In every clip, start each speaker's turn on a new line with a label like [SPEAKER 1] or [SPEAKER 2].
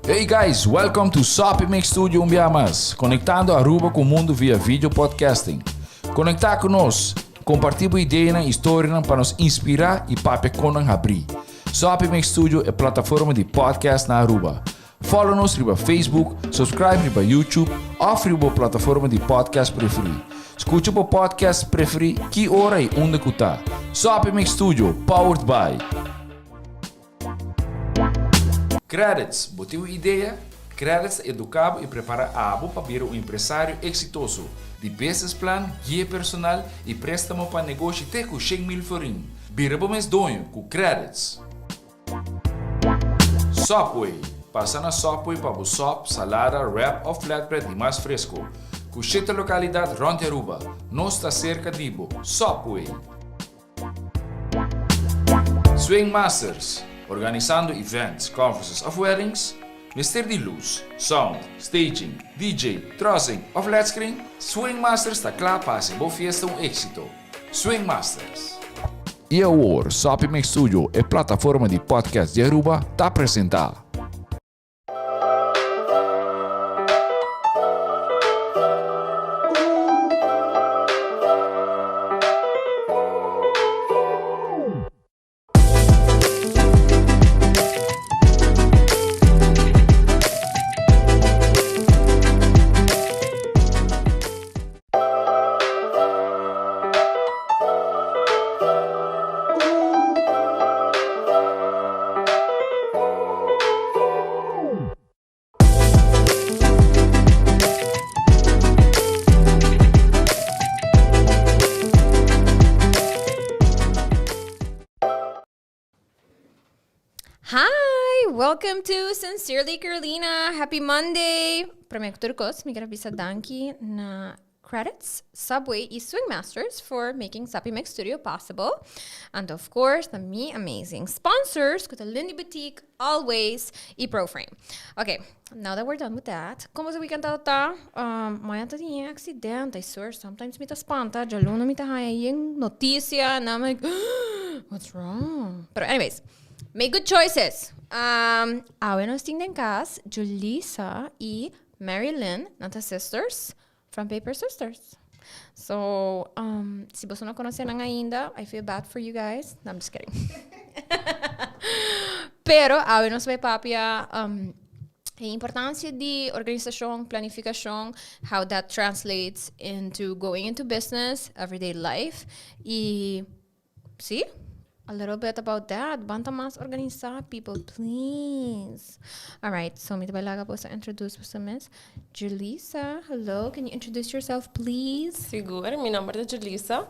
[SPEAKER 1] Hey guys, welcome to Soppy Mix Studio un bia mas, conectando Aruba cu mundo via video podcasting. Conecta cu nos, comparti bo ideanan y historianan pa nos inspira y papia con nan habri. Soppy Mix Studio e plataforma di podcast na Aruba. Follow nos riba Facebook, subscribe riba YouTube of riba bo plataforma di podcast preferi. Scucha bo podcast preferi ki ora y unda cu ta. Soppy Mix Studio, powered by. Credits, Bo tin un idea? Credits ta educa bo y prepara abo pa bira un empresario exitoso. Di business plan, guia personal y prestamo pa negoshi te cu 100,000 florin. Bira bo mes doño cu Credits! Subway, Pasa na Subway pa bo sop, salada, wrap of flatbread di mas fresco. Cu shete localidad rond di Aruba. Nos ta cerca di bo. Subway! Swing Masters, Organisando events, conferences of weddings? Mester di luz, sound, staging, DJ, trussing of led screen? Swing Masters ta cla pa haci bo fiesta un exito. Swing Masters. Y awor, Soppy Mix Studio, e plataforma di podcast di Aruba, ta presenta.
[SPEAKER 2] Hi, welcome to Sincerely Carolina. Happy Monday. Prome cu tur cos, mi quier bisa danki na Credits, Subway y Swing Masters for making Sappy Mix Studio possible. And of course, na mi amazing sponsors, cu ta Lindy Boutique, Always y ProFrame. Okay, now that we're done with that, con boso weekend tabata? Um, mañana ta tin accident, I swear, sometimes mi ta spanta, djaluna mi ta haya yen noticia, and I'm like, what's wrong? Pero anyways, make good choices. Um, awe nos tin den cas, Julissa y Mary Lynn, nan ta sisters, from Paper Sisters. So, um, si boso no conoce nan ainda, I feel bad for you guys. No, I'm just kidding. Pero, awe nos bay papia um, e importancia di organisacion, planificacion, how that translates into going into business, everyday life. Y Sí, a little bit about that. Ban ta mas organisa, people, please. All right, so mi ta bai laga boso introduce boso mes. Julissa, hello, can you introduce yourself, please?
[SPEAKER 3] Sigur, mi nomber ta Julissa.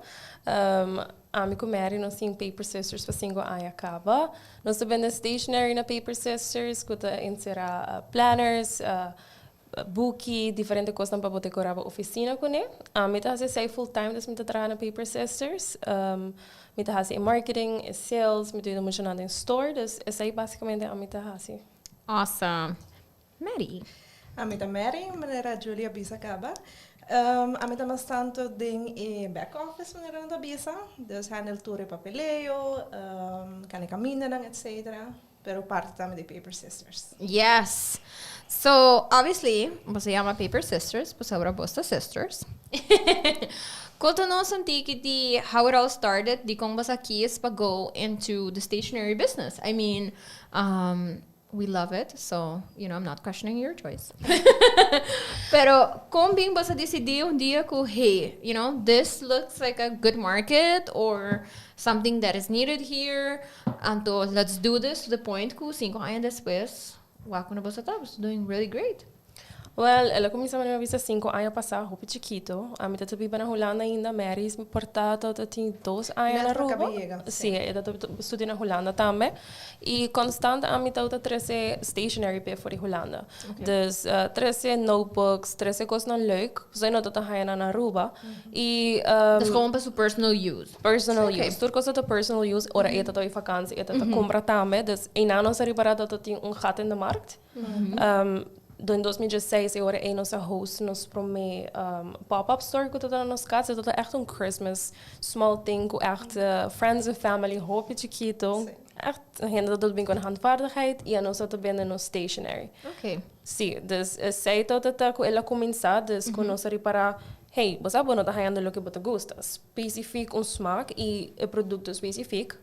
[SPEAKER 3] Um, ami ku Mary nos tin Paper Sisters pa cinco aña kaba. Nos ta bende stationery na Paper Sisters, ku ta encera uh, planners, uh, buki, diferente kosnan pa bo dekorá bo ofisina kuné. Mi ta hasi esei full time, dus mi ta traha na Paper Sisters. Mi ta hasi e marketing, e sales, mi ta yuda muchanan den store, dus esei basikamente ami ta hasi.
[SPEAKER 2] Awesome. Mary.
[SPEAKER 4] Ami ta Mary, manera Julie a bisa kaba. Ami ta mas tantu den e back office manera nan ta bisa, dus handle tur e papeleo, kende kamindanan etcetera. Pero parti tambe di Paper Sisters.
[SPEAKER 2] Yes. So, obviously, boso yama Paper Sisters, pasobra bos ta sisters. Conta nos un tiki di how it all started, di con bos a kies pa go into the stationery business. I mean, um, we love it, so, you know, I'm not questioning your choice. Pero con bin bos a dicidi un dia cu, hey, you know, this looks like a good market or something that is needed here. Anto let's do this to the point ku cinco aña despues wak unda boso ta, boso doing really great.
[SPEAKER 3] Well, el a cuminsa manera mi a bisa 5 aña pasa, hopi chikito. Ami ta biba na Hulanda ainda, Mary por ta tin 2 aña na
[SPEAKER 4] Net
[SPEAKER 3] Aruba.
[SPEAKER 4] a caba yega,
[SPEAKER 3] Si, e ta studia na Hulanda tambe. Y constant ami ta trece stationery pe for di Hulanda. Dus trece notebooks, trece cosnan leuk. So no ta haya na Aruba. Y
[SPEAKER 2] Dus gewoon pa su personal use.
[SPEAKER 3] Personal use. Tur cos ta personal use. Ora e ta den vakantie, e ta compra tambe. Dus einan nos a ripara dat tin un gat in de markt. In 2016 e ora ey nos a host nos prome pop-up store cu ta na nos cas. Dat ta echt un Christmas small thing cu echt friends and family, hopi chikito. Echt hende dat bin cu handvaardigheid y nos ta bende nos stationery. Si, dus esey ta cu el a cuminsa, dus cu nos a ripara, hey, bo no ta hayando loke bo ta gusta. Specific un smaak y e producto specific.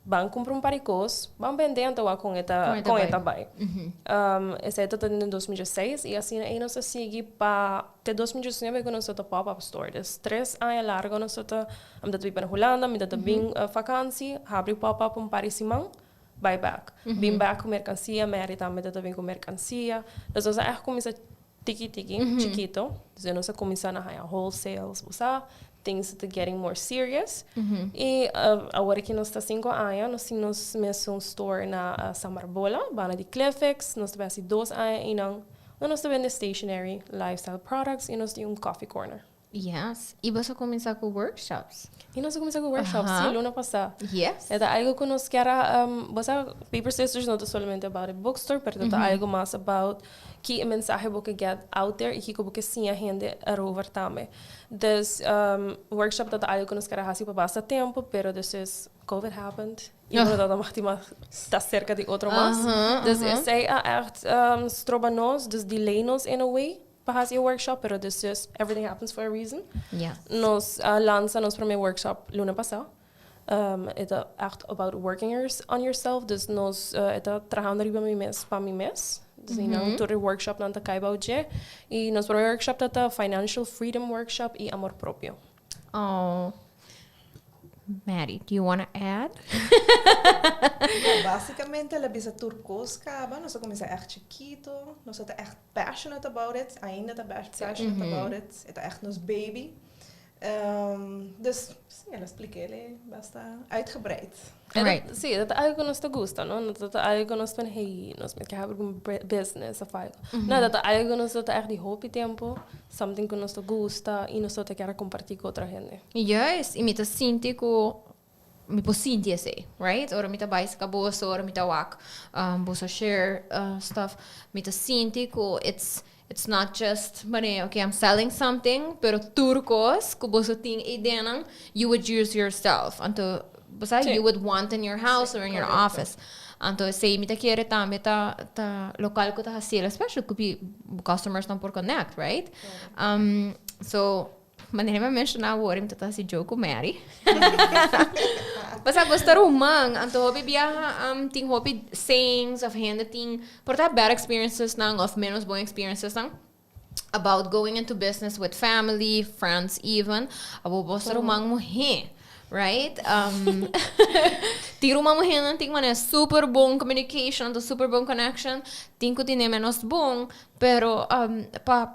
[SPEAKER 3] Ban cumpra un par di cos, ban bende anto con e ta
[SPEAKER 2] Con e ta
[SPEAKER 3] con
[SPEAKER 2] bay.
[SPEAKER 3] e ta bay. Esey ta den 2016 y asina ey nos a sigui pa te 2019 cu nos ta pop-up store. Dus 3 aña largo nos ta ami ta biba na Hulanda, mi ta bin vakantie, habri pop-up un par di siman, bay back. Bin back cu mercancia, Mary tambe ta bin cu mercancia. Dus nos a echt cuminsa tiki tiki, chikito. Dus nos a cuminsa na haya wholesales, usa things that are getting more serious. Y awor cu nos ta 5 aña, nos tin nos mes un store na Samarbola, banda di Cliffix, nos ta 2 aña y nan, nos ta bende stationery, lifestyle products y nos tin un coffee corner.
[SPEAKER 2] Yes. Y bo a cuminsa cu workshops.
[SPEAKER 3] Y nos a cuminsa cu workshops, si, luna pasa. Ta algo cu nos kier, bo Paper Sisters no ta solamente about a bookstore, pero ta algo mas about cu mensahe bo get out there y cu bo siña hende erover tambe. Dus workshop ta algo cu nos kier haci pa basta tempo, pero dus is COVID happened. Y no dat mag die maar sta cerca di otro mas. Dus esey a echt stroba nos, dus delay nos in a way pa haci e workshop, pero dus just everything happens for a reason. Nos lansa nos prome workshop luna pasa. E ta echt about working on yourself. Dus nos ta trahando riba mi mes pa mi mes. Dus tur workshop nan ta cay bou dje. Y nos prome workshop ta Financial Freedom Workshop y Amor Propio.
[SPEAKER 2] Oh. Maddie, do you want to add?
[SPEAKER 4] Ja, basicamente, el a bisa tur cos caba. Nos a cuminsa echt chikito. Nos ta echt passionate about it. Ainda ta passionate about it. E ta echt nos baby. Dus, si, el a splica basta uitgebreid.
[SPEAKER 3] Si, dat ta algo cu nos ta gusta, no? Dat ta algo cu nos ta, hey, nos kier habri un business of algo. No, dat ta algo cu nos ta echt di hopi tempo, something cu nos ta gusta y nos ta kier comparti cu otro hende.
[SPEAKER 2] Yes, y mi ta sinti cu mi por sinti esey, right? Ora mi ta bay serca boso, ora mi ta wak, boso share stuff. Mi ta sinti cu it's not just money, okay, I'm selling something, pero tur cos cu boso tin idea you would use yourself. Anto, bo you would want in your house or in your
[SPEAKER 4] correcto.
[SPEAKER 2] Office. Anto, esey mi ta kere tambe ta loke cu ta haci, especially cu customers nan por connect, right? So, manera mi a menciona awor, mi ta haci joke cu Mary. Basta boso ta ruman, anto hopi biaha tin hopi sayings of hende tin por ta bad experiences nan of menos bon experiences nan about going into business with family, friends even. Abo boso ta ruman muhe. Right? Tin ruman muhe nan tin manera super bon communication, anto super bon connection. Tin cu tin menos bon, pero pa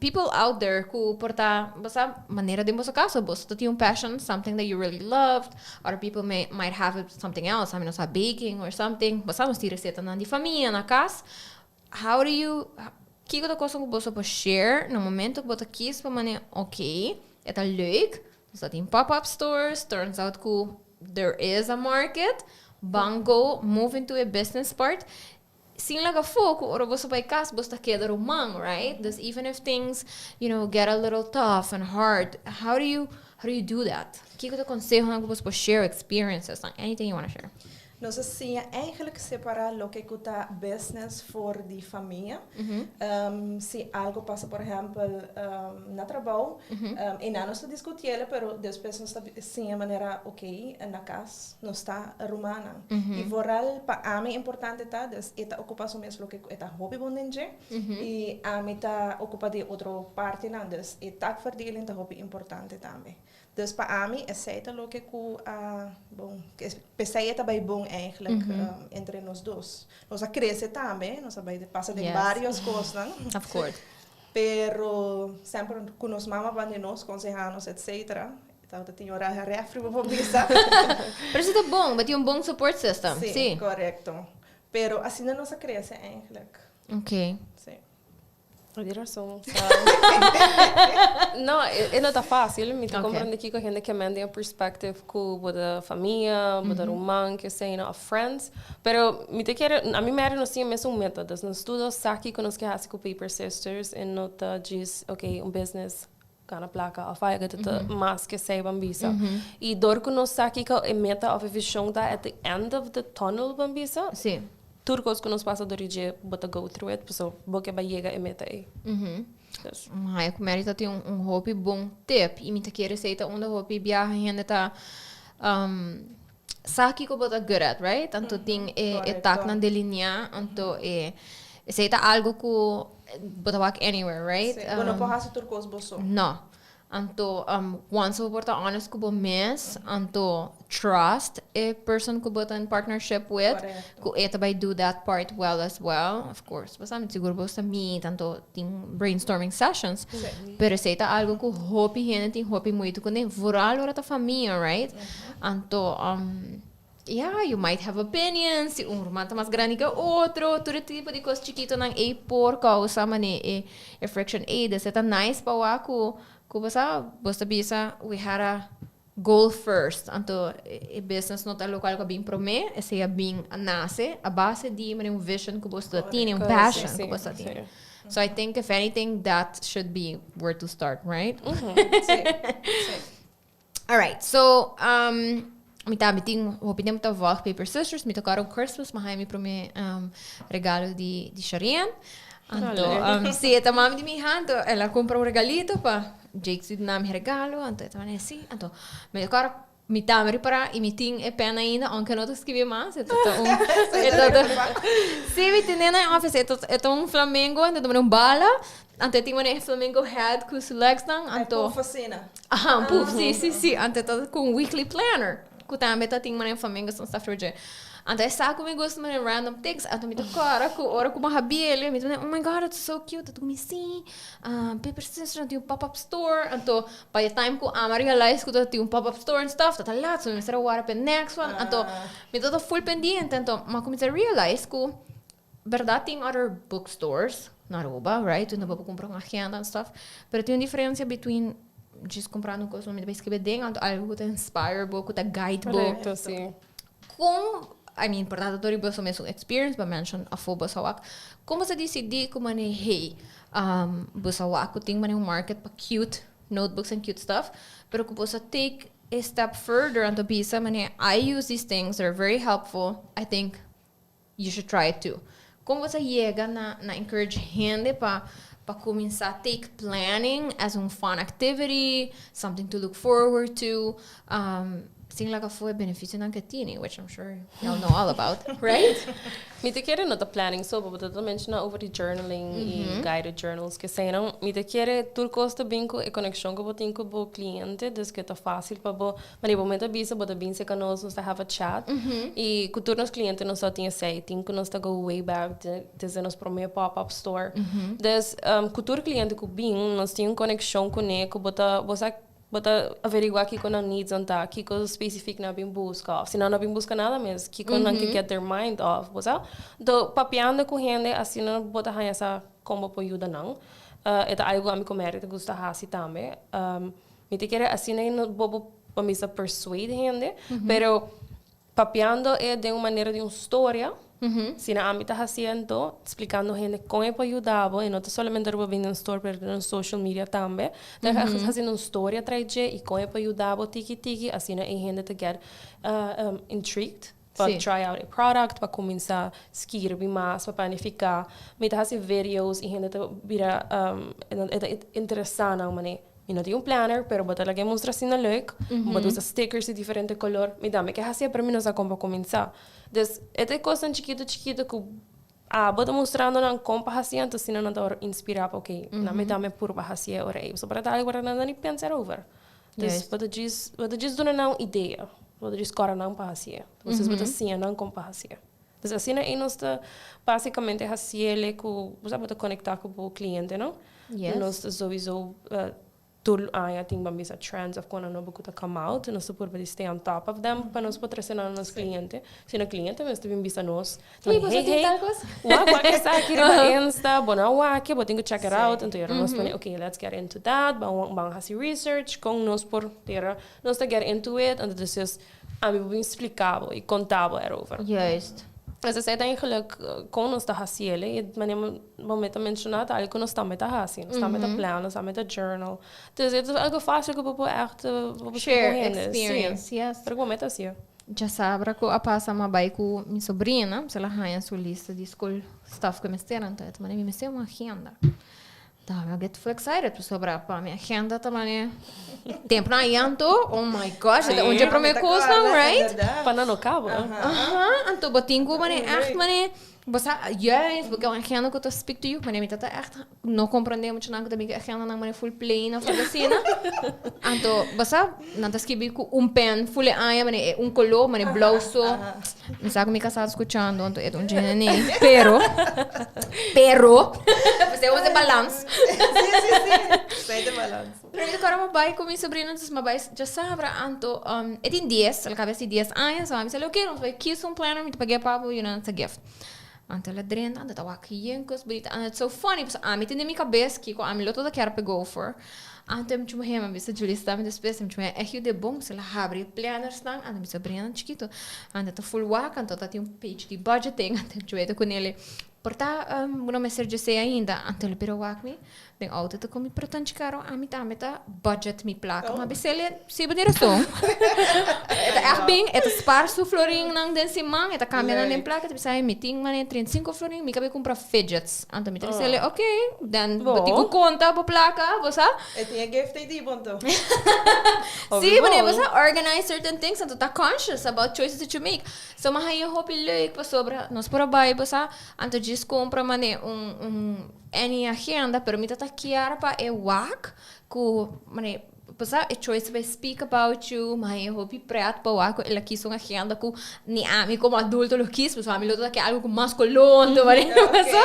[SPEAKER 2] people out there cu por ta basta manera den boso caso, boso tin un passion, something that you really loved. Other people might have something else, I mean, no baking or something. Boso nos tin receta nan di famia na cas. How do you Kiko ta cos cu boso por share na momento cu bo ta kies pa manera, ok, e ta leuk, dus dat in pop-up stores, turns out cu there is a market, ban go move into a business part sin laga foco, ora boso bay cas, boso ta keda ruman, right? Dus even if things get a little tough and hard, how do you do that? Kiko ta conseho cu boso por share experiences, anything you want to share?
[SPEAKER 4] Nos a siña eigenlijk separa loke ta business for di famia. Si algo pasa, por ehempel, na trabou, y nos ta discuti, pero despues nos ta siña manera, ok, na cas, nos ta ruman. Y vooral pa ami importante ta, dus e ta ocupa su mes loke e ta hopi bon den dje, y ami ta ocupa di otro parti nan, dus e taakverdeling ta hopi importante tambe. Dus pa ami, esey ta loke cu, bon, esey ta bay bon eigenlijk entre nos dos. Nos a crece tambe, nos a bay pasa di varios cos, no?
[SPEAKER 2] Of course.
[SPEAKER 4] Pero semper cu nos mama banda di nos, conseha nos, etc. Tabata tin ora refri bo por bisa.
[SPEAKER 2] Pero esey ta bon, bo tin un bon support system.
[SPEAKER 4] Si,
[SPEAKER 2] Si.
[SPEAKER 4] Correcto. Pero asina nos a crece eigenlijk.
[SPEAKER 2] Ok.
[SPEAKER 4] Si.
[SPEAKER 3] Di razon. No, e no ta facil. Mi ta comprende kico hende ke men den perspective cu bo ta famia, bo ta ruman, ke esey, no, of friends. Pero mi ta kere, ami Mary nos tin e mesun meta. Dus nos tur dos sa kico nos ke haci cu Paper Sisters e no ta djis, ok, un business, gana placa of algo, e ta mas ke esey ban bisa. Y dor cu nos sa kico e meta of e vision ta at the end of the tunnel ban bisa, tur cos cu nos pasa dor di dje bo ta go through it, paso bo ke bai yega e meta ey. Dus.
[SPEAKER 2] Haya cu Mary ta tin un hopi bon tip y mi ta kere esey ta unda hopi biaha hende ta sa kico bo ta good at, right? Anto tin e taknan delinea, anto e esey ta algo cu bo ta wak anywhere, right?
[SPEAKER 4] Sí, bo no por haci tur cos bo so.
[SPEAKER 2] No. Anto once bo por ta honest cu bo mes, anto trust e person cu bo ta in partnership with, cu e ta bay do that part well as well. Of course, bo sa mi sigur bo sa meet, anto tin brainstorming sessions. Pero esey ta algo cu hopi hende tin hopi moeite cune, vooral ora ta famia, right? Anto, yeah, you might have opinions, si un ruman ta mas grandi ke otro, tur e tipo di cos chikitonan ey por causa mane e e friction ey. Dus e ta nice pa wak cu cu bo sa, bo ta bisa we had a goal first, anto e business no ta locual cu a bin prome, esey a bin a nace a base di mane un vision cu bo ta tene, un passion cu bo ta tene. So I think if anything that should be where to start, right?
[SPEAKER 4] Si, si.
[SPEAKER 2] Alright, so um, mi ta mi tin hopi tempo ta volg Paper Sisters, mi ta kòrda un Christmas, mi haña mi promé um, regalo di, di Sharian. Anto, um, si, e ta mami di mi hija, anto el a kumpra un regalito pa Jake si duna mi regalo, anto e ta manda si, anto mi ta kòrda mi tambe ripará i mi tin e pen ainda, aunke no ta skibi mas, e ta ta un, e ta ta, si mi tene na e office, e ta e ta un flamengo, anto e ta manda un bala, anto e tin manda e flamingo head ku su legsnan, anto.
[SPEAKER 4] E puf asina.
[SPEAKER 2] Aha, un puf, si, si, si. Anto ta ku un weekly planner. Ku tambe ta tin manera flamingos en stuff dje. Anto e sa ku mi gusta manera random things. Anto mi ta kòrda ku ora ku mi a habiel, mi ta manera, oh my God, it's so cute. Anto mi si, Paper Sisters tin un pop-up store. Anto by the time ku ami a realize ku ta tin un pop-up store en stuff, ta ta lat. So mi mester a wara pa e next one. Anto mi tabata full pendiente. Anto mi a kuminsá realize ku bèrdat tin other bookstores na Aruba, right? Unda bo por kumpra un agenda en stuff. Pero tin un diferensia between djis kumprando un kos unda bo ta skibi den anto algu ku ta inspire bo, ku ta guide bo.
[SPEAKER 3] Korekto, si.
[SPEAKER 2] Kon, I mean, por tanto dor di boso mesun experience, bo a mention afó bo sa wak. Kon bo sa disidí ku manera, hey, bo sa wak ku tin manera un market pa cute notebooks and cute stuff, pero ku bo sa take a step further anto bisa manera, I use these things, they're very helpful, I think You should try it too. Kon bo ta yega na na encourage hende pa pa kuminsá take planning as un fun activity, something to look forward to, um, sin laga afó e beneficionan ke tini, which I'm sure y'all know all about, right?
[SPEAKER 3] Mi ta kere no ta planning so, bo ta menciona over di journaling y guided journals keseinan. Mi ta kere tur kos ta bin ku e konekshon ku bo tin ku bo kliente, dus ke ta fácil pa bo Mane bo meta bisa bo ta bin cerca nos, nos ta have a chat. Y cu tur nos cliente nos ta tin esey. Tin cu nos ta go way back desde nos prome pop-up store. Dus cu tur cliente cu bin, nos tin un conexion cune cu bo ta, bo sa, bo ta averigua kico nan needs nan ta, kico specific nan a bin busca. Of si nan no a bin busca nada mes, kico nan ke get their mind off, bo sa. Anto, papiando cu hende asina bo ta haya sa con bo por yuda nan. E ta algo cu ami cu Mary ta gusta haci tambe. Mi ta kere asina i no bo bo pa mi sa persuade hende, pero papiando e den un manera di un storia, sina ami ta haci anto, splicando hende con e por yuda bo, e no ta solamente ora bo bini den store, pero den social media tambe, ta haciendo un storia tras dje i con e por yuda bo tiki tiki, asina e hende ta get intrigued pa try out e product, pa cuminsa skirbi mas, pa planifica. Mi ta haci videos i hende ta bira, e ta interesa nan manera. Mi no tin un planner, pero bo ta laga e mustra asina leuk. Bo ta usa stickers di diferente color. Mi tambe ke hacié, pero mi no sa con pa cuminsa. Dus, e ta e cosnan chikito chikito cu abo ta mustrando nan con pa hacié, anto asina nan ta worde inspira pa, ok, nan mi tambe purba hacié ora ei. Pasobra ta algo nan no ni pensa erover. Dus, bo ta djis, bo ta djis duna nan un idea. Bo ta djis cora nan pa hacié. Entonces bo ta siña nan con pa hacié. Dus asina ei nos ta basicamente haciele cu bo sa bo ta conecta cu bo cliente, no? Nos ta sowieso tur aña tin ban bisa trends of cosnan nobo cu ta come out, nos ta purba di stay on top of them pa nos por trece nan na nos cliente. Si no cliente mes ta bin bisa nos,
[SPEAKER 2] Hey, bo sa tin tal cos?
[SPEAKER 3] Wak wak esaki riba Insta, bo no a wak e, bo tin cu check it out. Anto yora nos pone, okay, let's get into that, ban ban haci research con nos por tera, nos ta get into it, anto despues ami por bin splica bo y conta bo erover. Dus esei ta eigenlijk con nos ta haci el y manera bo me ta menciona ta algo cu nos tambe ta haci, nos tambe ta plan, nos tambe ta journal. Dus e ta algo facil cu bo por echt bo por
[SPEAKER 2] Share experience, yes.
[SPEAKER 3] Pero cu bo me ta haci.
[SPEAKER 2] Djasabra cu a pasa mi a bay cu mi sobrina, el a haya su lista di school stuff cu e mester, anto e ta manda mi mester un agenda. Ta mi a get full excited pasobra pa mi agenda ta mane tempo nan ayi anto, oh my gosh, e ta un dje prome cosnan, right?
[SPEAKER 3] Pa nan no caba.
[SPEAKER 2] Aha, anto bo tin cu mane echt mane, bo sa juist bo ke un agenda cu ta speak to you, mane mi ta ta echt no comprende muchanan cu ta bin cu agendanan mane full plain of algo asina. Anto, bo sa, nan ta skibi cu un pen full e aña mane e un color, mane blauw so. Mi sa cu mi casa ta scuchando, anto e ta un djene nei. Pero, pero, p'esei bo mester balans.
[SPEAKER 4] Si, si, si. Esei ta balans.
[SPEAKER 2] Pero mi ta acorda mi bai cu mi sobrino, entonces mi bai djasabra, anto e tin dies, el caba di dies aña, so ami sa oké, nos bai kies un planner, mi ta pag'é pa bo, you know, it's a gift. Anto el a drenta, anto ta wak yen kos bunita, and it's so funny, pasobra ami tin den mi kabes kiko ami lo tabata kier pa go for. Anto mi chuma hema, mi bisa Julie sta mi despues, mi chuma e yuda e bon, pasobra el a habri e planners nan, anto mi sobrinanan chikito, anto ta full wak, anto ta tin un page di budgeting, anto mi chuma e ta ku nele, por ta bo no mester djesei ainda, anto el a bira wak mi. Den auto ta komi pero tan chikaro ami tambe ta budget mi plaka. Ma bisele si bo tin rason. E ta echt bin, e ta spar su florinnan den siman, e ta kambia nan den plaka, e ta bisa mi tin mane 35 florin, mi ka bai kumpra fidgets. Anto mi ta bisele ok, den bo tin ku konta bo plaka, bo sa.
[SPEAKER 4] E tin e gift ei di bo anto.
[SPEAKER 2] Si, bo bo sa organize certain things, anto ta conscious about choices that you make. So mi a haña hopi leuk pasobra nos por a bai, bo sa, anto djis kumpra mane un un. Any agenda, pero mi ta ta kier pa e wak ku mane pasá e choice bai speak about you, ma e hopi pret pa wak ku el a kis un agenda ku ni ami komo adulto lo kis, pasobra ami lo ta kier algu ku mas koló anto mane pasá.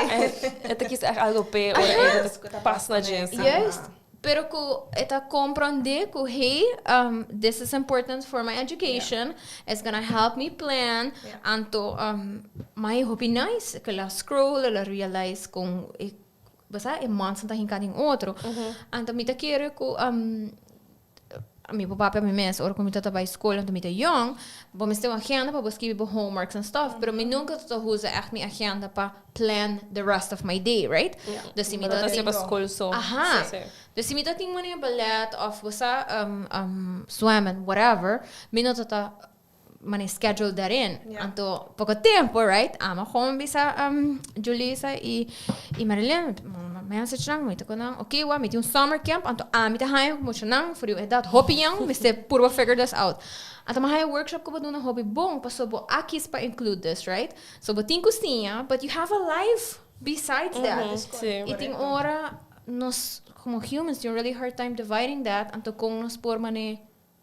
[SPEAKER 3] E ta kis echt algu p'e ora e ta pas na dje.
[SPEAKER 2] Juist, pero ku e ta komprondé ku hey, this is important for my education, it's gonna help me plan, anto ma e hopi nice ku el a scroll, el a realize kon e bo sa e months nan ta hinka den otro. Anto mi ta kere ku mi por papia mi mes ora ku mi tabata bai skol anto mi ta yong, bo mester un agenda pa bo skibi bo homeworks en stuff, pero mi nunka tabata usa ègt mi agenda pa plan the rest of my day, right?
[SPEAKER 3] Dus si mi ta tin pa skol so.
[SPEAKER 2] Aha. Dus si mi ta tin wanneer ballet of bo sa zwemmen, whatever, mi no tabata mane schedule daarin. Anto poko tempo, right? Amo gewoon bisa Julissa y y Marilyn, message nan, mi ta ku nan, ok wak, mi tin un summer camp, anto ami ta haña ku muchanan for di un edat hopi young, mester purba figure this out. Anto mi a haña workshop ku bo duna hopi bon, pasobra bo a kis pa include this, right? So bo tin ku siña, but you have a life besides that. Y tin ora nos como humans tin un really hard time dividing that, anto kon nos por mane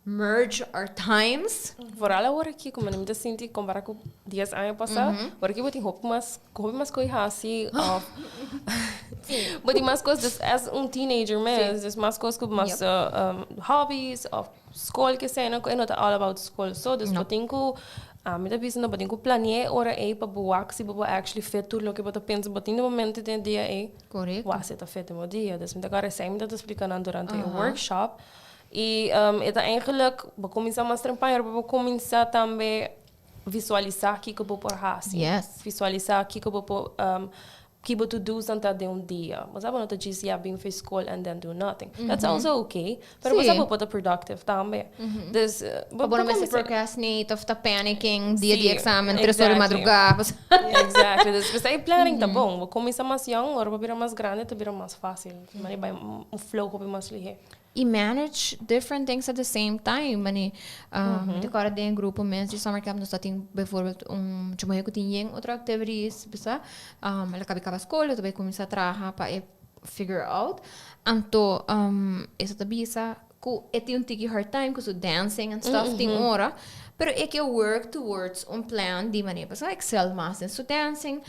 [SPEAKER 2] merge our times.
[SPEAKER 3] Vooral awor aki como mi ta sinti compara cu dies aña pasa, awor aki bo tin hopi mas hopi mas coy haci of bo tin mas cos dus as un teenager mes dus mas cos cu mas hobbies of school ke esena cu e no ta all about school so dus bo tin cu ami ta bisa no bo tin cu planea e ora ey pa bo wak si bo por actually fit tur loke bo ta pensa bo tin den momento den e dia ey wak si e ta fit den bo dia dus mi ta agarra esey mi ta splica nan durante e workshop. I e ta eigenlijk, bo kuminsá mas trempan, pero bo kuminsá tambe visualisá kiko bo por hasi.
[SPEAKER 2] Yes.
[SPEAKER 3] Visualisá kiko bo por, ki bo to-do's-nan ta den un dia. Bo sa bo no ta djis ya bin for skol and then do nothing. That's also okay, pero bo sa bo por ta productive tambe. Dus,
[SPEAKER 2] bo por kuminsá. Bo no mester procrastinate of ta panicking dia di examen, tres ora di madrugá.
[SPEAKER 3] Exactly. Dus p'esei planning ta bon. Bo kuminsá mas young, ora bo bira mas grandi ta bira mas fácil. Manera bai un flow hopi mas lihé.
[SPEAKER 2] Y manage different things at the same time. Mane, mi ta kòrda den e grupo mes di summer camp nos ta tin bijvoorbeeld un mucha muhé ku tin yen otro activities, bisa. El a kabi kaba skol, el ta bai kuminsá traha pa e figure out. Anto e sa ta bisa ku e tin un tiki hard time ku su dancing and stuff tin ora. Pero e ke work towards un plan di manera pa excel mas den su dancing.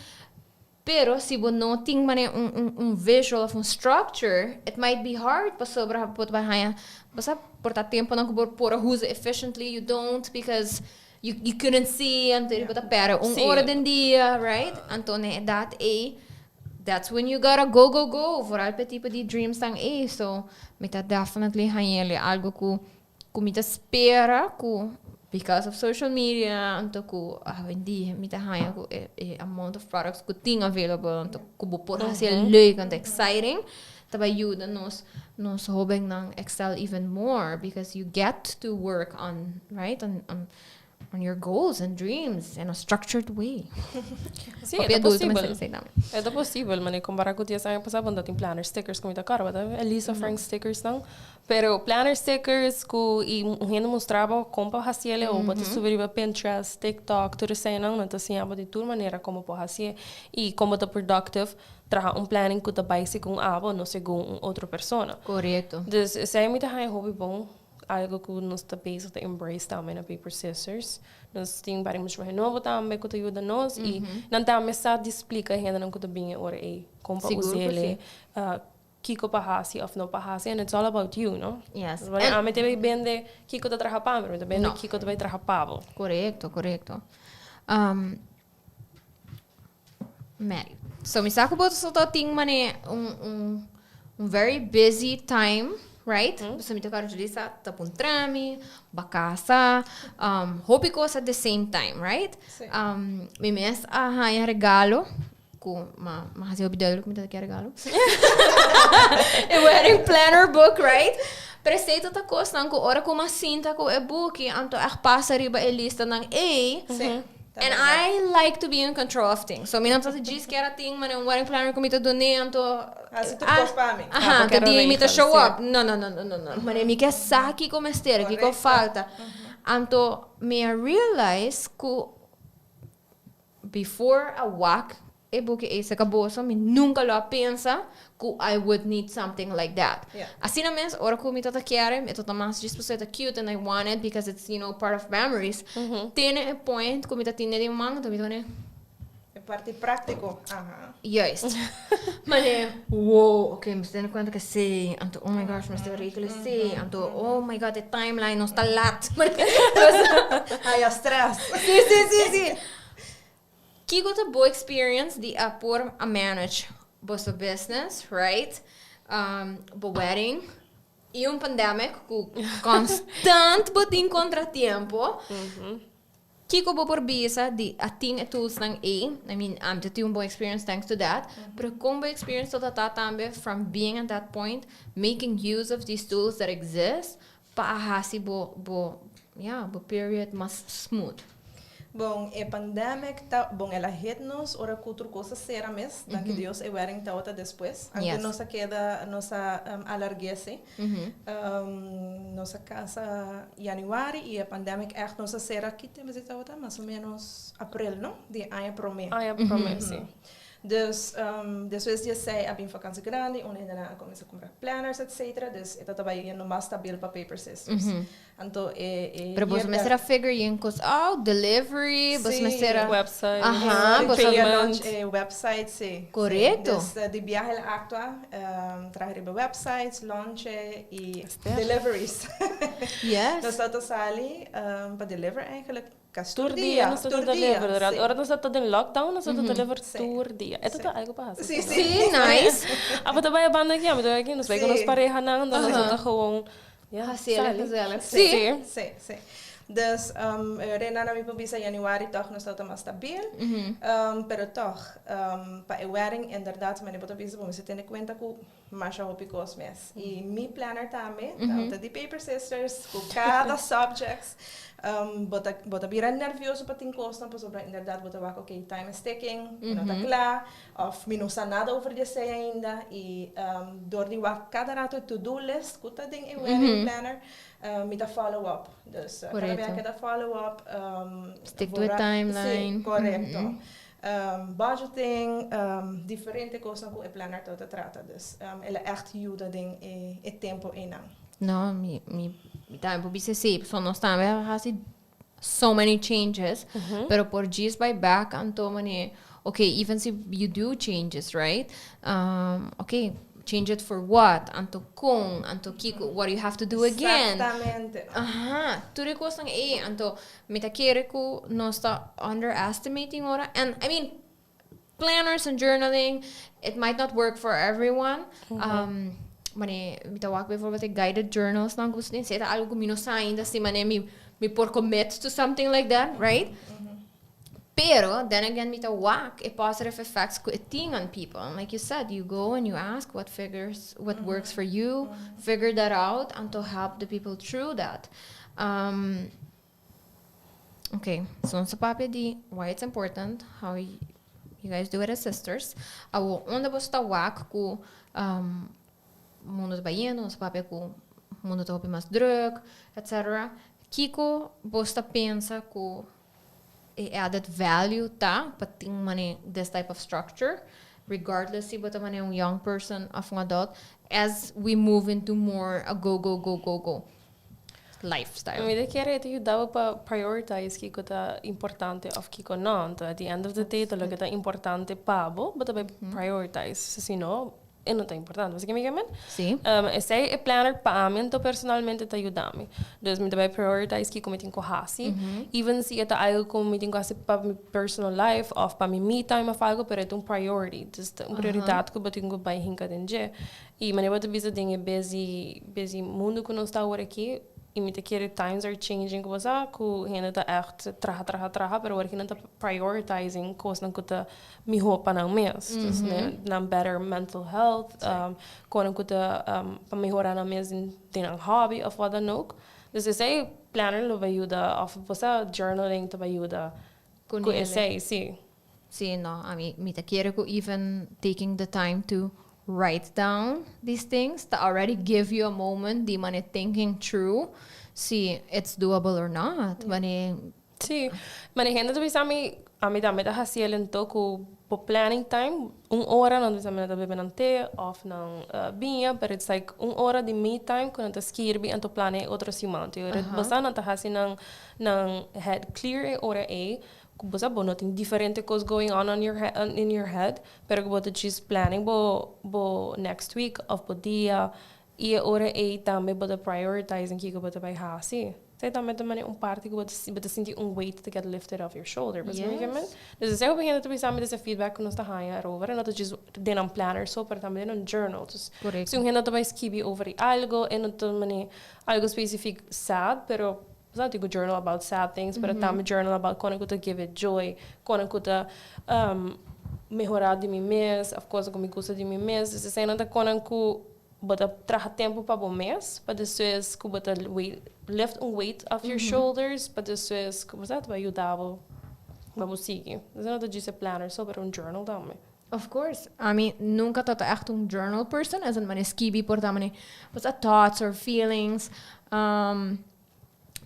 [SPEAKER 2] Pero si bo no tin manera un visual of un structure, it might be hard pasobra bo ta haya, bo sa, por ta temponan ku bo por a usa efficiently, you don't because you couldn't see, anto bo ta pera un ora den dia, right? Anto na edat ei, that's when you gotta go, go, go, vooral pa e tipo di dreams nan ei. So mi ta definitely hañ'el algo ku mi ta spera ku because of social media, anto ku awendia mi ta haña ku e amount of products ku tin available, anto ku bo por hasi leuk anto exciting, ta bai yuda nos hobennan excel even more because you get to work on, right, on your goals and dreams in a structured way.
[SPEAKER 3] Si, e ta posibel. E ta posibel, mane compara cu 10 aña pasa, bo tin planner stickers cu mi ta corda, Elisa Frank stickers nan. Pero planner stickers cu y hende mustraba con pa haciele o bo ta subi riba Pinterest, TikTok, tur esey nan, nan ta siña bo di tur manera como por hacié y como ta productive traha un planning cu ta bay segun abo, no segun un otro persona. Dus esey mi ta haya hopi bon, algo cu nos ta bezig ta embrace tambe na Paper Sisters. Nos tin varios mucho mas nobo tambe cu ta yuda nos y nan tambe sa di splica hendenan cu ta bin e ora ey con pa usele, kico pa haci of no pa haci, and it's all about you, no?
[SPEAKER 2] Yes.
[SPEAKER 3] And ami ta bay bende kico ta traha pa mi, pero mi ta bende
[SPEAKER 2] No.
[SPEAKER 3] kico ta bay traha pa bo.
[SPEAKER 2] Corecto. Mary. So mi sa cu bo so ta tin mane un very busy time, right? So mi ta kòrda Julissa ta puntra mi, ba casa, hopi cos at the same time, right?
[SPEAKER 4] Si.
[SPEAKER 2] Mi mes a haña regalo cu ma haci hopi duidelijk cu mi ta kier regalo. E wedding planner book, right? Pero esey ta cosnan cu ora cu mi a sinta cu e buki, anto echt pasa riba e listanan ey. And I like to be in control of things. So mi no ta djis kier a tin mane un wedding planner cu mi ta dune, anto
[SPEAKER 4] Haci tur cos pa mi.
[SPEAKER 2] Aha,
[SPEAKER 3] Ah,
[SPEAKER 2] anto
[SPEAKER 3] bo
[SPEAKER 2] di mi ta
[SPEAKER 3] kier
[SPEAKER 2] show
[SPEAKER 3] regel,
[SPEAKER 2] up. No. Mane mi kier sa kico mester, kico falta. Anto mi a realize cu before a wak e buki ey se caboso, mi nunca lo a pensa cu I would need something like that. Asina mes, ora cu mi tata kier, mi tata mas djis pasobra ta cute and I want it because it's part of memories. Tene e point cu mi ta tine den man, anto mi ta pone
[SPEAKER 4] E parte practico. Aha.
[SPEAKER 2] Juist. Mane, wow, ok, mi sta tene cuenta cu esey, anto oh my gosh, mi sta regel esey, anto oh my god, e timeline no sta laat.
[SPEAKER 4] Haya stress.
[SPEAKER 2] Si. Kico ta bo experience di a por a manage boso business, right? Bo wedding y un pandemic cu constant bo tin contratiempo. Kico bo por bisa di a tin e tools nan ey? I mean, ami ta tin un bon experience thanks to that. Pero con bo experience ta ta tambe from being at that point, making use of these tools that exist pa a hasi bo, yeah, bo period mas smooth?
[SPEAKER 4] Bon, e pandemic ta, bon, el a hit nos ora cu tur cos a cera mes, danki Dios e wedding tawata despues. Aunke nos a keda, nos a alarg'e. Nos a casa januari y e pandemic echt nos a cera ki tempo esey tawata? Mas o menos april, no? Di aña prome.
[SPEAKER 3] Aña prome, si.
[SPEAKER 4] Dus, despues di esey a bin vakantie grandi, un hendenan a cuminsa cumpra planners, etcetera. Dus e tata bay yendo mas stabil pa Paper Sisters. Anto e
[SPEAKER 2] Pero boso
[SPEAKER 4] year
[SPEAKER 2] mester a figure yen cos out, delivery, boso mester a
[SPEAKER 3] Website,
[SPEAKER 2] Aha, boso
[SPEAKER 3] payment.
[SPEAKER 4] Launch e website, si.
[SPEAKER 2] Corecto.
[SPEAKER 4] Dus di biahe el actua, traha riba websites, launch y
[SPEAKER 3] Esther.
[SPEAKER 4] deliveries. Nos tata sali pa deliver eigenlijk casi
[SPEAKER 3] Tur
[SPEAKER 4] tur
[SPEAKER 3] dia
[SPEAKER 4] dia.
[SPEAKER 3] nos tata
[SPEAKER 4] Tur dia,
[SPEAKER 3] deliver. Durante
[SPEAKER 4] si.
[SPEAKER 3] ora nos tata den lockdown, nos tata deliver tur dia. E tata algo pa haci.
[SPEAKER 4] Si.
[SPEAKER 2] Si, nice.
[SPEAKER 3] Ah, bo ta bay a banda aki, ami ta bay aki. Nos bay cu nos parehanan, dan nos tata gewoon, ja,
[SPEAKER 2] Haciele
[SPEAKER 3] sali.
[SPEAKER 2] gezellig.
[SPEAKER 3] Si.
[SPEAKER 4] Si. Dus, Rena na mi por bisa januari toch nos tata mas stabiel. Pero toch, pa e wedding, inderdaad, mane bo ta bisa, bo mester tene cuenta cu masha hopi cos mes. Y mi planner tambe, ta di Paper Sisters, cu cada subjects, bo ta bira nervioso pa tin cosnan, pasobra inderdaad bo ta wak, ok, time is ticking, no ta cla, of mi no sa nada over di esey ainda, y door di wak cada rato e to-do list, cu ta den e wedding planner, mi ta follow up. Dus cada biaha cada follow up.
[SPEAKER 2] Stick to a timeline.
[SPEAKER 4] Si, corecto. Budgeting, diferente cosnan cu e planner ta trata. Dus el a echt yuda den e tempo einan.
[SPEAKER 2] No, mi tambe por bisa si, so nos tambe a hasi. so many changes, pero por djis bay back anto mane, okay, even si you do changes, right? Okay, change it for what? Anto con? Anto kico? What do you have to do again?
[SPEAKER 4] Exactamente.
[SPEAKER 2] Aha, tur e cosnan ey, anto mi ta kere cu nos ta underestimating ora, and I mean, planners and journaling, it might not work for everyone. Mane, mi ta wak bijvoorbeeld e guided journals nan cu bo tin, si e ta algo cu mi no sa ainda si mane mi por commit to something like that, right? Pero, then again, mi ta wak e positive effects cu e tin on people. And like you said, you go and you ask what figures, what works for you, figure that out, and to help the people through that. Okay, so nos a papia di why it's important, how you guys do it as sisters. Awo, unda bo ta wak ku mundo ta bayendo, nos a papia ku mundo ta hopi mas druk, etc. Kiko bo ta pensa ku e added value ta pa tin mane this type of structure, regardless si bo ta mane un young person of un adult, as we move into more a go, go, go, go, go lifestyle?
[SPEAKER 3] Mi ta kere ta yuda pa prioritize kiko ta importante of kiko no. Anto, at the end of the day, ta loke ta importante pa bo, bo ta bay prioritize. Si no, e no ta importante. Bo sa kico mi men?
[SPEAKER 2] Si.
[SPEAKER 3] Esey e planner pa mi, anto personalmente ta yuda mi. Dus mi ta bay prioritize kiko mi tin cu hasi. Even si ta algo cu mi tin cu hasi pa mi personal life of pa mi me time of algo, pero e ta un priority. Dus un prioridad cu bo tin cu bay hinca den dje. Y manera bo ta bisa den e busy, busy mundo cu nos ta awor aki, y mi ta kere times are changing cu bo sa, cu hende ta echt traha, traha, traha, pero awor hende ta prioritizing cosnan cu ta miho pa nan mes. Dus nan better mental health, cosnan cu ta pa mehora nan mes den nan hobby of wat dan ook. Dus esey planner lo bay yuda, of bo sa journaling ta bay yuda
[SPEAKER 2] Cu
[SPEAKER 3] cu esey, si.
[SPEAKER 2] Si, no, ami mi ta kere cu even taking the time to write down these things to already give you a moment di mane thinking through si it's doable or not. Mane
[SPEAKER 3] Si, mane hende ta bisa mi, ami tambe ta haci el anto cu bo planning time, un ora nan ta bisa mi nan ta bebe nan te of nan biña, pero it's like un ora di me time cu nan ta skirbi anto planea otro siman. Te ora bo sa nan ta haci nan head clear e ora ey, cu bo sa bo no tin diferente cos going on your head, in your head, pero cu bo ta just planning bo next week of bo dia, y e ora ey tambe bo ta prioritizing kico bo ta bay haci. Esey tambe ta mane un parti cu bo ta sinti un weight to get lifted off your shoulder. Bo sa kico mi? Dus esey hopi hende ta bisa mi e feedback cu nos ta haya erover, en no ta just den un planner so, pero tambe den un journal. Dus si un hende ta bay skibi over algo, e no ta mane algo specific sad, pero not go journal about sad things, pero tambe journal about con cu ta give it joy, con cu ta mehora di mi mes, of course cu mi gusta di mi mes. Dus esey nan ta con cu bo ta traha tempo pa bo mes, pa despues cu bo ta lift un weight off your shoulders, pa despues cu bo ta bay yuda bo pa bo sigui. Dus no ta just a planner so, pero un journal tambe.
[SPEAKER 2] Of course. I mean, nunca tabata echt un journal person, as in mane skibi por ta mane, was thoughts or feelings.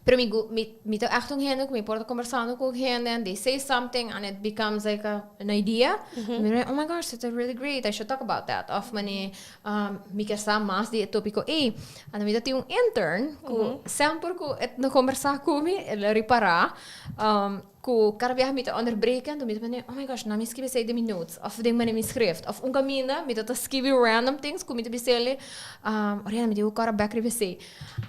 [SPEAKER 2] Pero mi ta echt un hende cu mi por ta conversando cu hende and they say something and it becomes like an idea. Mi like, "Oh my gosh, that's really great. I should talk about that." Of mane, mi kier sa mas di e topico ey. And mi tin un intern cu semper cu e no conversa cu mi, el a ripara cu cada biaha mi ta onderbreken, dan mi ta mane, "Oh my gosh, no mi skibi esey den mi notes of den mane mi schrift." Of un caminda, mi ta skibi random things cu mi ta bisele, "Oriana, mi tin cu cora back riba esey."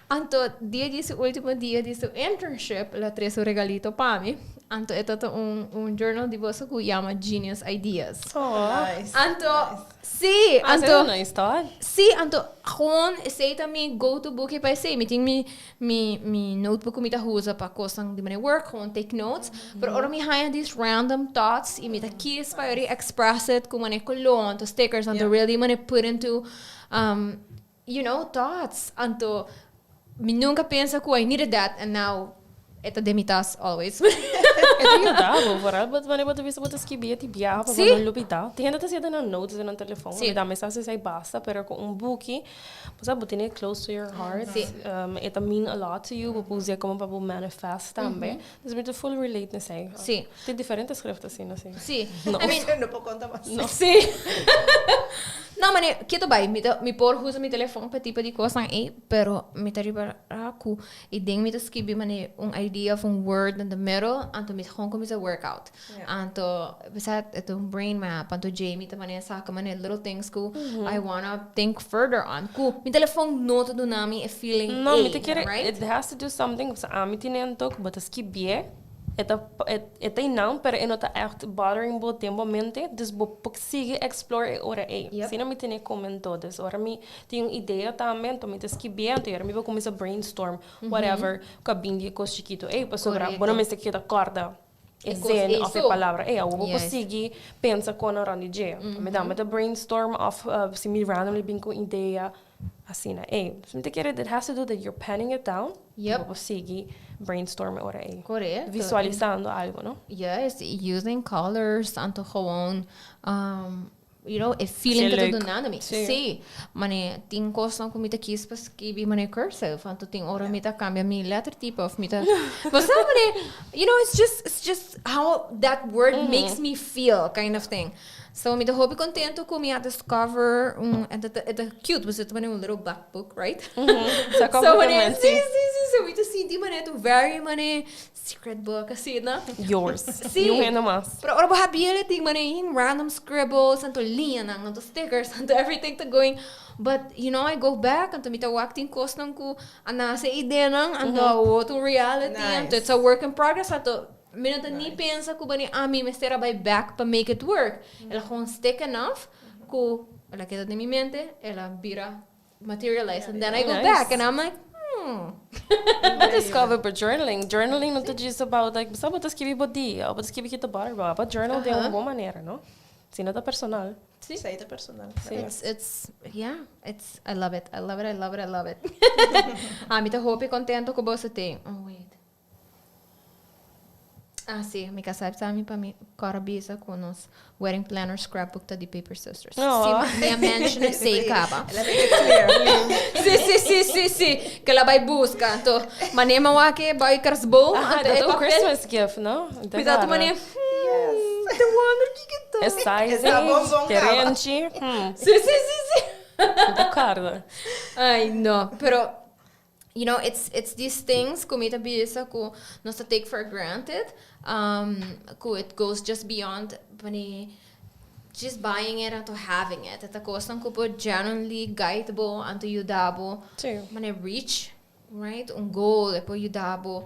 [SPEAKER 2] Anto, dia di su ultimo dia di su internship, el a trece un regalito pa mi. Anto, e tabata un journal di boso cu yama Genius Ideas.
[SPEAKER 3] Oh.
[SPEAKER 4] Nice.
[SPEAKER 2] Anto, si,
[SPEAKER 3] Ah,
[SPEAKER 2] anto,
[SPEAKER 3] esey ta nice, toch?
[SPEAKER 2] Si, anto, gewoon, esey ta mi go-to book pa esey. Mi tin mi notebook cu mi ta usa pa cosnan di mijn work, gewoon take notes. Pero ora mi haya these random thoughts y mi ta kies pa really express it cu mane color, anto stickers, anto really mane put into, thoughts. Anto, mi nunca pensa cu I needed that and now e ta den mi tas always.
[SPEAKER 3] E ta yuda bo, vooral wanneer bo ta bisa bo ta skibi e biaha pa bo no lubida. Tin hende ta haci nan notes den nan telefon. Mi tambe sa esey basta, pero cu un buki, bo sa bo tin it close to your heart. E ta mean a lot to you, bo por usa como pa bo manifest tambe. Dus mi ta full relate na esey. Tin diferente schriften asina, si.
[SPEAKER 2] Si.
[SPEAKER 3] No.
[SPEAKER 2] I mean,
[SPEAKER 4] No por conta mas.
[SPEAKER 3] No.
[SPEAKER 2] Si. No, mane, keto bai, mi ta, mi por usa mi telefon pa tipo di cosnan ei, pero mi ta riba ku i den mi ta skibi mane un idea of un word in the middle, anto mi gewoon cuminsa workout. Anto, besa, e ta un brain map, anto Jamie ta mane saka mane little things ku I wanna think further on. Ku mi telefon no ta duna mi e feeling
[SPEAKER 3] No, mi
[SPEAKER 2] ei,
[SPEAKER 3] ta kere,
[SPEAKER 2] right?
[SPEAKER 3] It has to do something, pasobra ami tin anto ku bo ta skibié, e ta, e ta einan, pero e no ta echt bothering bo den bo mente, dus bo por sigui explore e ora ei. Asina mi tene komento, dus ora mi tin un idea tambe, anto mi ta skibié, anto ora mi por kuminsá brainstorm, whatever, ku a bin di e kos chikitu ei, pasobra bo no mester keda kòrda e zin òf e palabra ei, awor bo por sigui pensa kon rònt di dje. Mi tambe ta brainstorm òf si mi randomly bin ku un idea asina ei. Dus mi ta kere it has to do that you're penning it down, bo por sigui brainstorm e ora ei. Visualisando algo, no?
[SPEAKER 2] Yes, using colors, anto gewoon e feeling ku ta dunando mi. Sí. Mane tin kosnan ku mi ta kis pa skibi mane cursive, anto tin ora mi ta kambia mi lettertype of mi ta, bo sa mane, it's just how that word makes me feel kind of thing. So mi ta hopi contento ku mi a discover un, e ta cute, pasobra ta mane un little black book, right?
[SPEAKER 3] So
[SPEAKER 2] mane, sí, so mi ta sinti mane ta very mane secret book asina.
[SPEAKER 3] Yours.
[SPEAKER 2] Sí.
[SPEAKER 3] Niun hende mas.
[SPEAKER 2] Pero ora bo habiel tin mane random scribbles, anto liñanan, anto stickers, anto everything ta going. But, I go back, anto mi ta wak tin kosnan ku a nase ideanan, anto awor ta un reality, anto it's a work in progress, anto mi no ta ni pensa ku bani ami mester a bai back pa make it work. El a gewoon stick enough ku el a keda den mi mente, el a bira materialize. And then I go back and I'm like,
[SPEAKER 3] I discover but journaling. Journaling no ta just about like, bo ta skibi bo dia, bo ta skibi kita bother bo, but journal di un bon manera, no? Si no ta personal.
[SPEAKER 2] Sí.
[SPEAKER 4] Esey ta personal.
[SPEAKER 2] It's, yeah, it's, I love it. I love it, I love it, I love it. Ah, mi ta hopi contento cu bo tin. Oh, wait. Ah, sí, mi casa sa mi pa mi cara bisa cu nos wedding planner scrapbook ta di Paper Sisters.
[SPEAKER 3] Oh.
[SPEAKER 2] Sí, mi a mention esey caba.
[SPEAKER 4] El a make it clear.
[SPEAKER 2] Sí. Cu el a bay busca. Anto, mane m'a wak e bay kerstboom.
[SPEAKER 3] Ah,
[SPEAKER 2] anto
[SPEAKER 3] dat
[SPEAKER 2] e
[SPEAKER 3] is un
[SPEAKER 2] papel.
[SPEAKER 3] Christmas gift, no?
[SPEAKER 2] Cuidado, mane. The wonder que ta.
[SPEAKER 3] E sizing,
[SPEAKER 4] Está bom, bom,
[SPEAKER 3] kerenchi.
[SPEAKER 2] Sí.
[SPEAKER 3] De carda.
[SPEAKER 2] Ay, no, pero it's these things cu mi ta bisa cu nos ta take for granted, cu it goes just beyond mane just buying it and to having it. E cosnan cu por genuinely guide bo and to yuda bo mane reach, right, un goal, e por yuda bo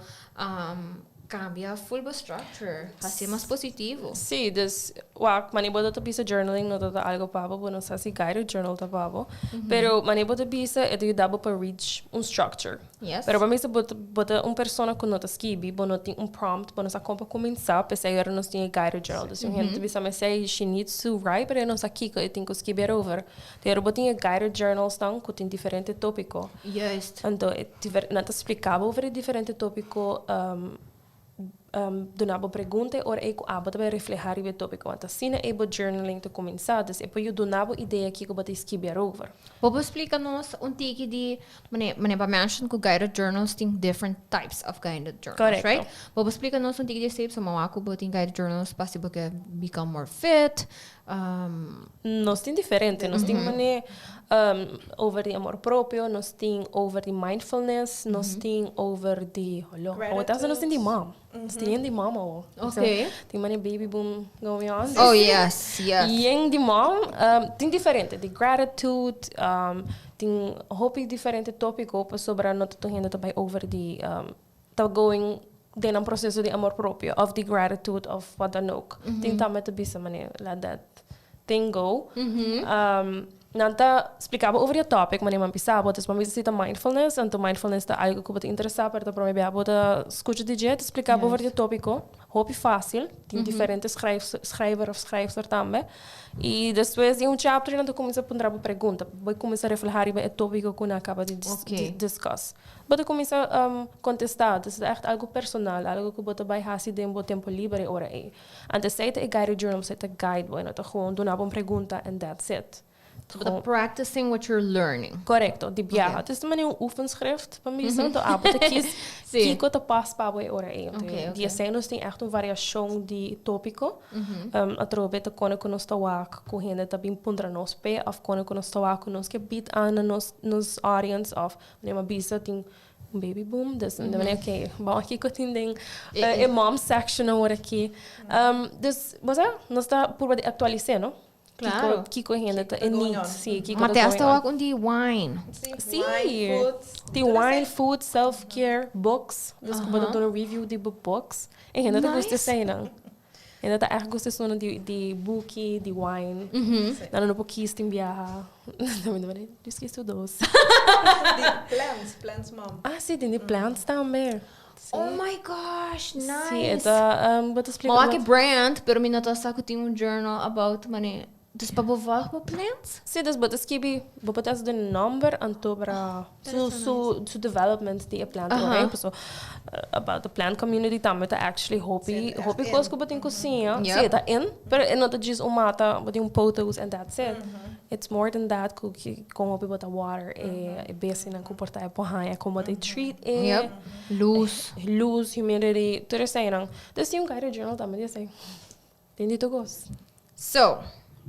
[SPEAKER 2] cambia full bo structure, haci mas positivo.
[SPEAKER 3] Sí, dus, wak, mane bo ta bisa journaling no ta algo pa bo, no sa si guided journal ta pa bo. Pero mane bo ta bisa e ta yuda bo pa reach un structure. Pero pa mi se bo ta un persona cu no ta skibi, bo no tin un prompt, bo no sa con pa cuminsa, pesey ora nos tin guided journal. Dus un hende bisa me say she needs to write, pero e no sa kiko e tin cu skibi over. Pero bo tin guided journals dan cu tin diferente topico. Anto, nan ta splica bo over e diferente topico, duna bo pregunta ora e ku abo ta bay refleha riba e topico. Anto, asina e bo journaling ta cuminsa. Dus e por duna bo idea kiko bo ta skibi over.
[SPEAKER 2] Bo por splica nos un tiki di, mane, mane bo a mention cu guided journals tin different types of guided journals,
[SPEAKER 3] Correcto.
[SPEAKER 2] Right? Bo por splica nos un tiki di steps, ma cu bo tin guided journals pa si bo ke become more fit,
[SPEAKER 3] Nos tin diferente, nos tin mane over di amor propio, nos tin over di mindfulness, nos tin over di hallo. Oh, dat nos tin di mom. Nos tin di mom al. Tin mane baby boom going on.
[SPEAKER 2] Oh yes.
[SPEAKER 3] Y di mom, tin diferente, di gratitude, tin hopi diferente topico pasobra no ta hende ta bay over di ta going den un proceso di amor propio of di gratitude of wat dan ook. Tin tambe ta bisa mane let that thing go. Nan ta splica bo over e topic, mane man bisa bo, dus man bisa si ta mindfulness, anto mindfulness ta algo cu bo ta interesa, pero ta prome bia bo ta scucha di dje, ta splica bo over e topico, hopi facil, tin diferente schrijver of schrijfster tambe. Y despues di un chapter nan ta cuminsa puntra bo pregunta, bo cuminsa refleha riba e topico cu nan caba di discuss. Bo ta cuminsa contesta, dus ta echt algo personal, algo cu bo ta bay hasi den bo tempo liber ora ei. Anto esey ta e guided journal, esey ta guide bo, no ta gewoon duna bo un pregunta and that's it.
[SPEAKER 2] So bo ta practicing what you're learning.
[SPEAKER 3] Correcto, di biaha. Dus ta manera un oefenschrift pa mi bisa. Anto abo ta kies kiko ta pas pa bo e ora ei. Di esei nos tin echt un variashon di topico. Atrobe ta kone ku nos ta wak ku hende ta bin puntra nos p'e of kone ku nos ta wak ku nos ke bied aan na nos nos audience of manera mi a bisa tin un baby boom dus mi ta manera okay bon kiko tin den e mom section awor aki. Dus bo sa nos ta purba di actualis'é no.
[SPEAKER 2] Claro.
[SPEAKER 3] Kiko kiko hende ta e need. Si,
[SPEAKER 2] kiko ta going on. Ma te wak un di wine.
[SPEAKER 3] Si. Wine, food. Tin wine, food, self care, books. Dus ku bo ta duna review di bo books. E hende ta gusta eseinan. Hende ta echt gusta esun di di buki, di wine. Nan no por kies tin biaha. Dus kies tur dos.
[SPEAKER 4] Di plants, plants mom.
[SPEAKER 3] Ah si, tin di plants tambe.
[SPEAKER 2] Oh my gosh, nice.
[SPEAKER 3] Sí, e ta, bo ta splika.
[SPEAKER 2] Ma wak e brand, pero mi no ta sa ku tin un journal about mane. Dus pa bo volg bo plants?
[SPEAKER 3] Sí, dus bo ta skibi, bo por ta hasi den nomber anto para su su su development di e plant ora, paso about the plant community tambe ta actually hopi hopi kos ku bo tin ku siña. Sí, e ta in, pero e no ta djis un mata, bo tin un potos and that's it. It's more than that ku kon hopi bo ta water e e bestianan ku por ta e por haña kon bo ta treat e.
[SPEAKER 2] Yep. Luz.
[SPEAKER 3] Luz, humidity, tur eseinan. Dus tin un guided journal tambe di esei. Tin di tur kos.
[SPEAKER 2] So,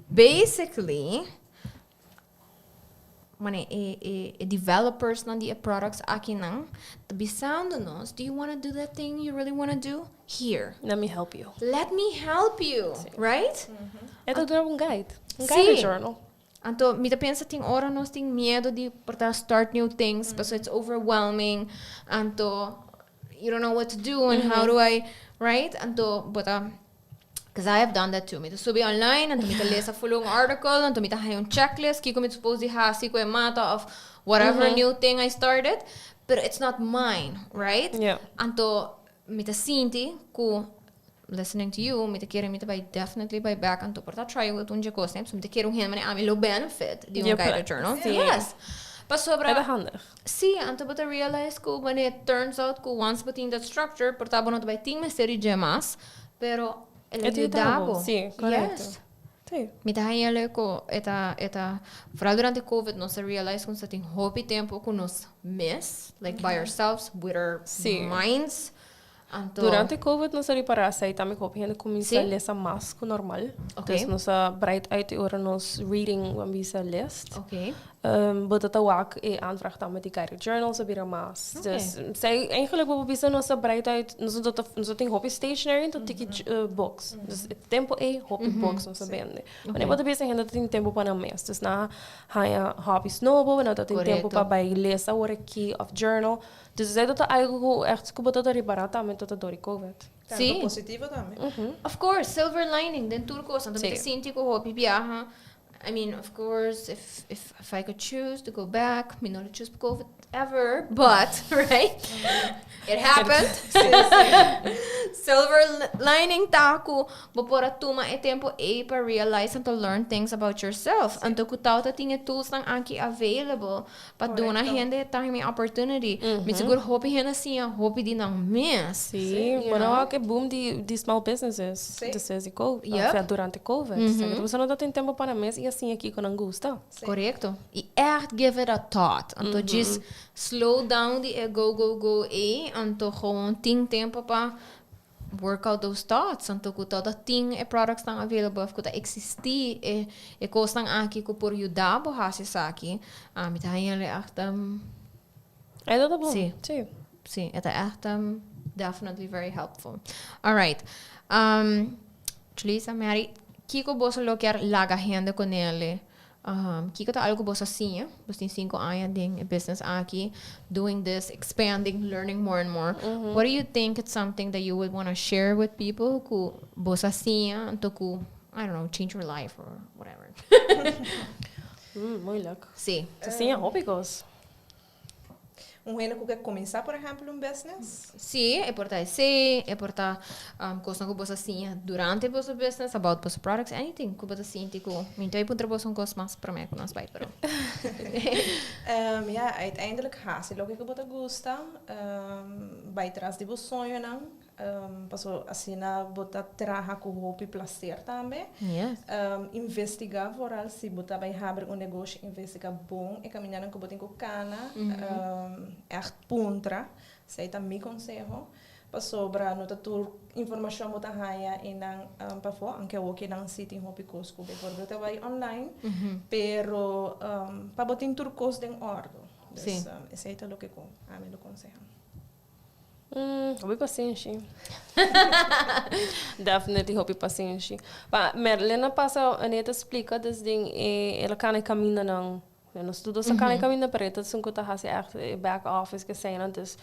[SPEAKER 2] basically, mane e e e developersnan di e products akinan ta bisando nos, do you wanna do that thing you really wanna do? Here.
[SPEAKER 3] Let me help you.
[SPEAKER 2] Let me help you, right?
[SPEAKER 3] E ta duna un guide. Un guided journal.
[SPEAKER 2] Anto mi ta pensa tin ora nos tin miedo di por ta start new things pasobra it's overwhelming. Anto you don't know what to do and how do I, right? Anto bo ta, cause I have done that too. Mi ta subi online anto mi ta lesa full un article anto mi ta haña un checklist kiko mi ta suppose di hasi ku e mata of whatever new thing I started. Pero it's not mine, right? Anto Mi ta sinti ku listening to you mi ta kere mi ta bai definitely bai back anto por ta try ut un dje kos pasobra mi ta kere un hende manera ami lo benefit di un guided journal. Yes. Pasobra
[SPEAKER 3] E ta handig.
[SPEAKER 2] Si, anto bo ta realize ku wanneer it turns out ku once bo tin dat structure por ta bo no ta bai tin mester di dje mas pero el a yuda bo.
[SPEAKER 3] Si, korekto.
[SPEAKER 2] Yes. Mi ta haña leuk ku e ta e ta vooral durante covid nos a realize ku nos ta tin hopi tempu ku nos mes, like by ourselves, with our minds. Anto.
[SPEAKER 3] Durante covid nos a ripará esei tambe ku hopi hende kuminsá lesa mas ku normal. Dus nos a breid uit e ora nos reading wan bisa list. Bo ta ta wak e aanvraag tambe di guided journals a bira mas. Dus esei eigenlijk bo por bisa nos a breid uit, nos no ta nos no tin hopi stationery enton tiki books. Dus e tempo ei hopi books nos a bende. Wanneer bo ta bisa hende ta tin tempo pa nan mes. Dus nan a haña hobbies nobo, nan ta tin tempo pa bai lesa awor aki of journal. Dus esei ta ta algo ku echt ku bo ta ta ripará tambe ta ta dor di covid.
[SPEAKER 4] Tanto positivo tambe.
[SPEAKER 2] Of course, silver lining den tur kos. Anto mi ta sinti ku hopi biaha I mean, of course, if, if, if I could choose to go back, mi no lo choose pa COVID ever, but, right? It happened. Silver lining ta ku bo por a tuma e tempo ei pa realize and to learn things about yourself. Anto ku tawata tin e toolsnan aki available Pa duna hende e time i opportunity. Mi sigur hopi hende a siña hopi di nan mes.
[SPEAKER 3] Sí, bueno wak e boom di di small businesses despues di covid, osea durante covid. Bo no ta tin tempo pa nan mes i a siña kiko nan gusta.
[SPEAKER 2] Korekto. I ègt give it a thought. Anto djis slow down di e go go go ei, anto gewoon tin tempo pa work out those thoughts anto ku ta tin e products nan available of ku ta existi e e kosnan aki ku por yuda bo hasi esaki mi ta haña el echt
[SPEAKER 3] E ta bon.
[SPEAKER 2] Si.
[SPEAKER 3] Si.
[SPEAKER 2] Si, e ta echt definitely very helpful. Alright. Julissa, Mary, kiko boso lo kier laga hende konele Kiko ta algo ku bos a siña? Bos tin sinku aña den e business aki, doing this, expanding, learning more and more. What do you think it's something that you would wanna share with people ku bos a siña anto ku, I don't know, change your life or whatever?
[SPEAKER 3] Moeilijk.
[SPEAKER 2] Sí.
[SPEAKER 3] Ta siña hopi kos.
[SPEAKER 4] Un hende ku ke kuminsá, por ehèmpel, un business?
[SPEAKER 2] Sí, e por ta esei, e por ta kosnan ku bo sa siña durante boso business, about boso products, anything ku bo ta sinti ku mi ta puntra boso un kos mas promé ku nos bai, pero.
[SPEAKER 4] Ya, uiteindelijk hasi loke ku bo ta gusta, bai tras di bo soñonan. Paso asina bo ta traha ku hopi plaser tambe. Investigá vooral si bo ta bai habri un negoshi, investigá bon e kamindanan ku bo tin ku kana. Ègt puntra. Esei ta mi konseho. Pasobra no ta tur informashon bo ta haña einan pafó, anke awoki nan si tin hopi kos ku bijvoorbeeld ta bai online, pero pa bo tin tur kos den òrdu. Dus esei ta loke ku ami lo konsehá.
[SPEAKER 3] Hopi pasenshi. Definitely hopi pasenshi. Pa Merlin a pasa en e ta splika dus den e el a kana e kamindanan. Nos tur dos a kana e kaminda pero e ta esun ku ta hasi ègt e back office keseinan. Dus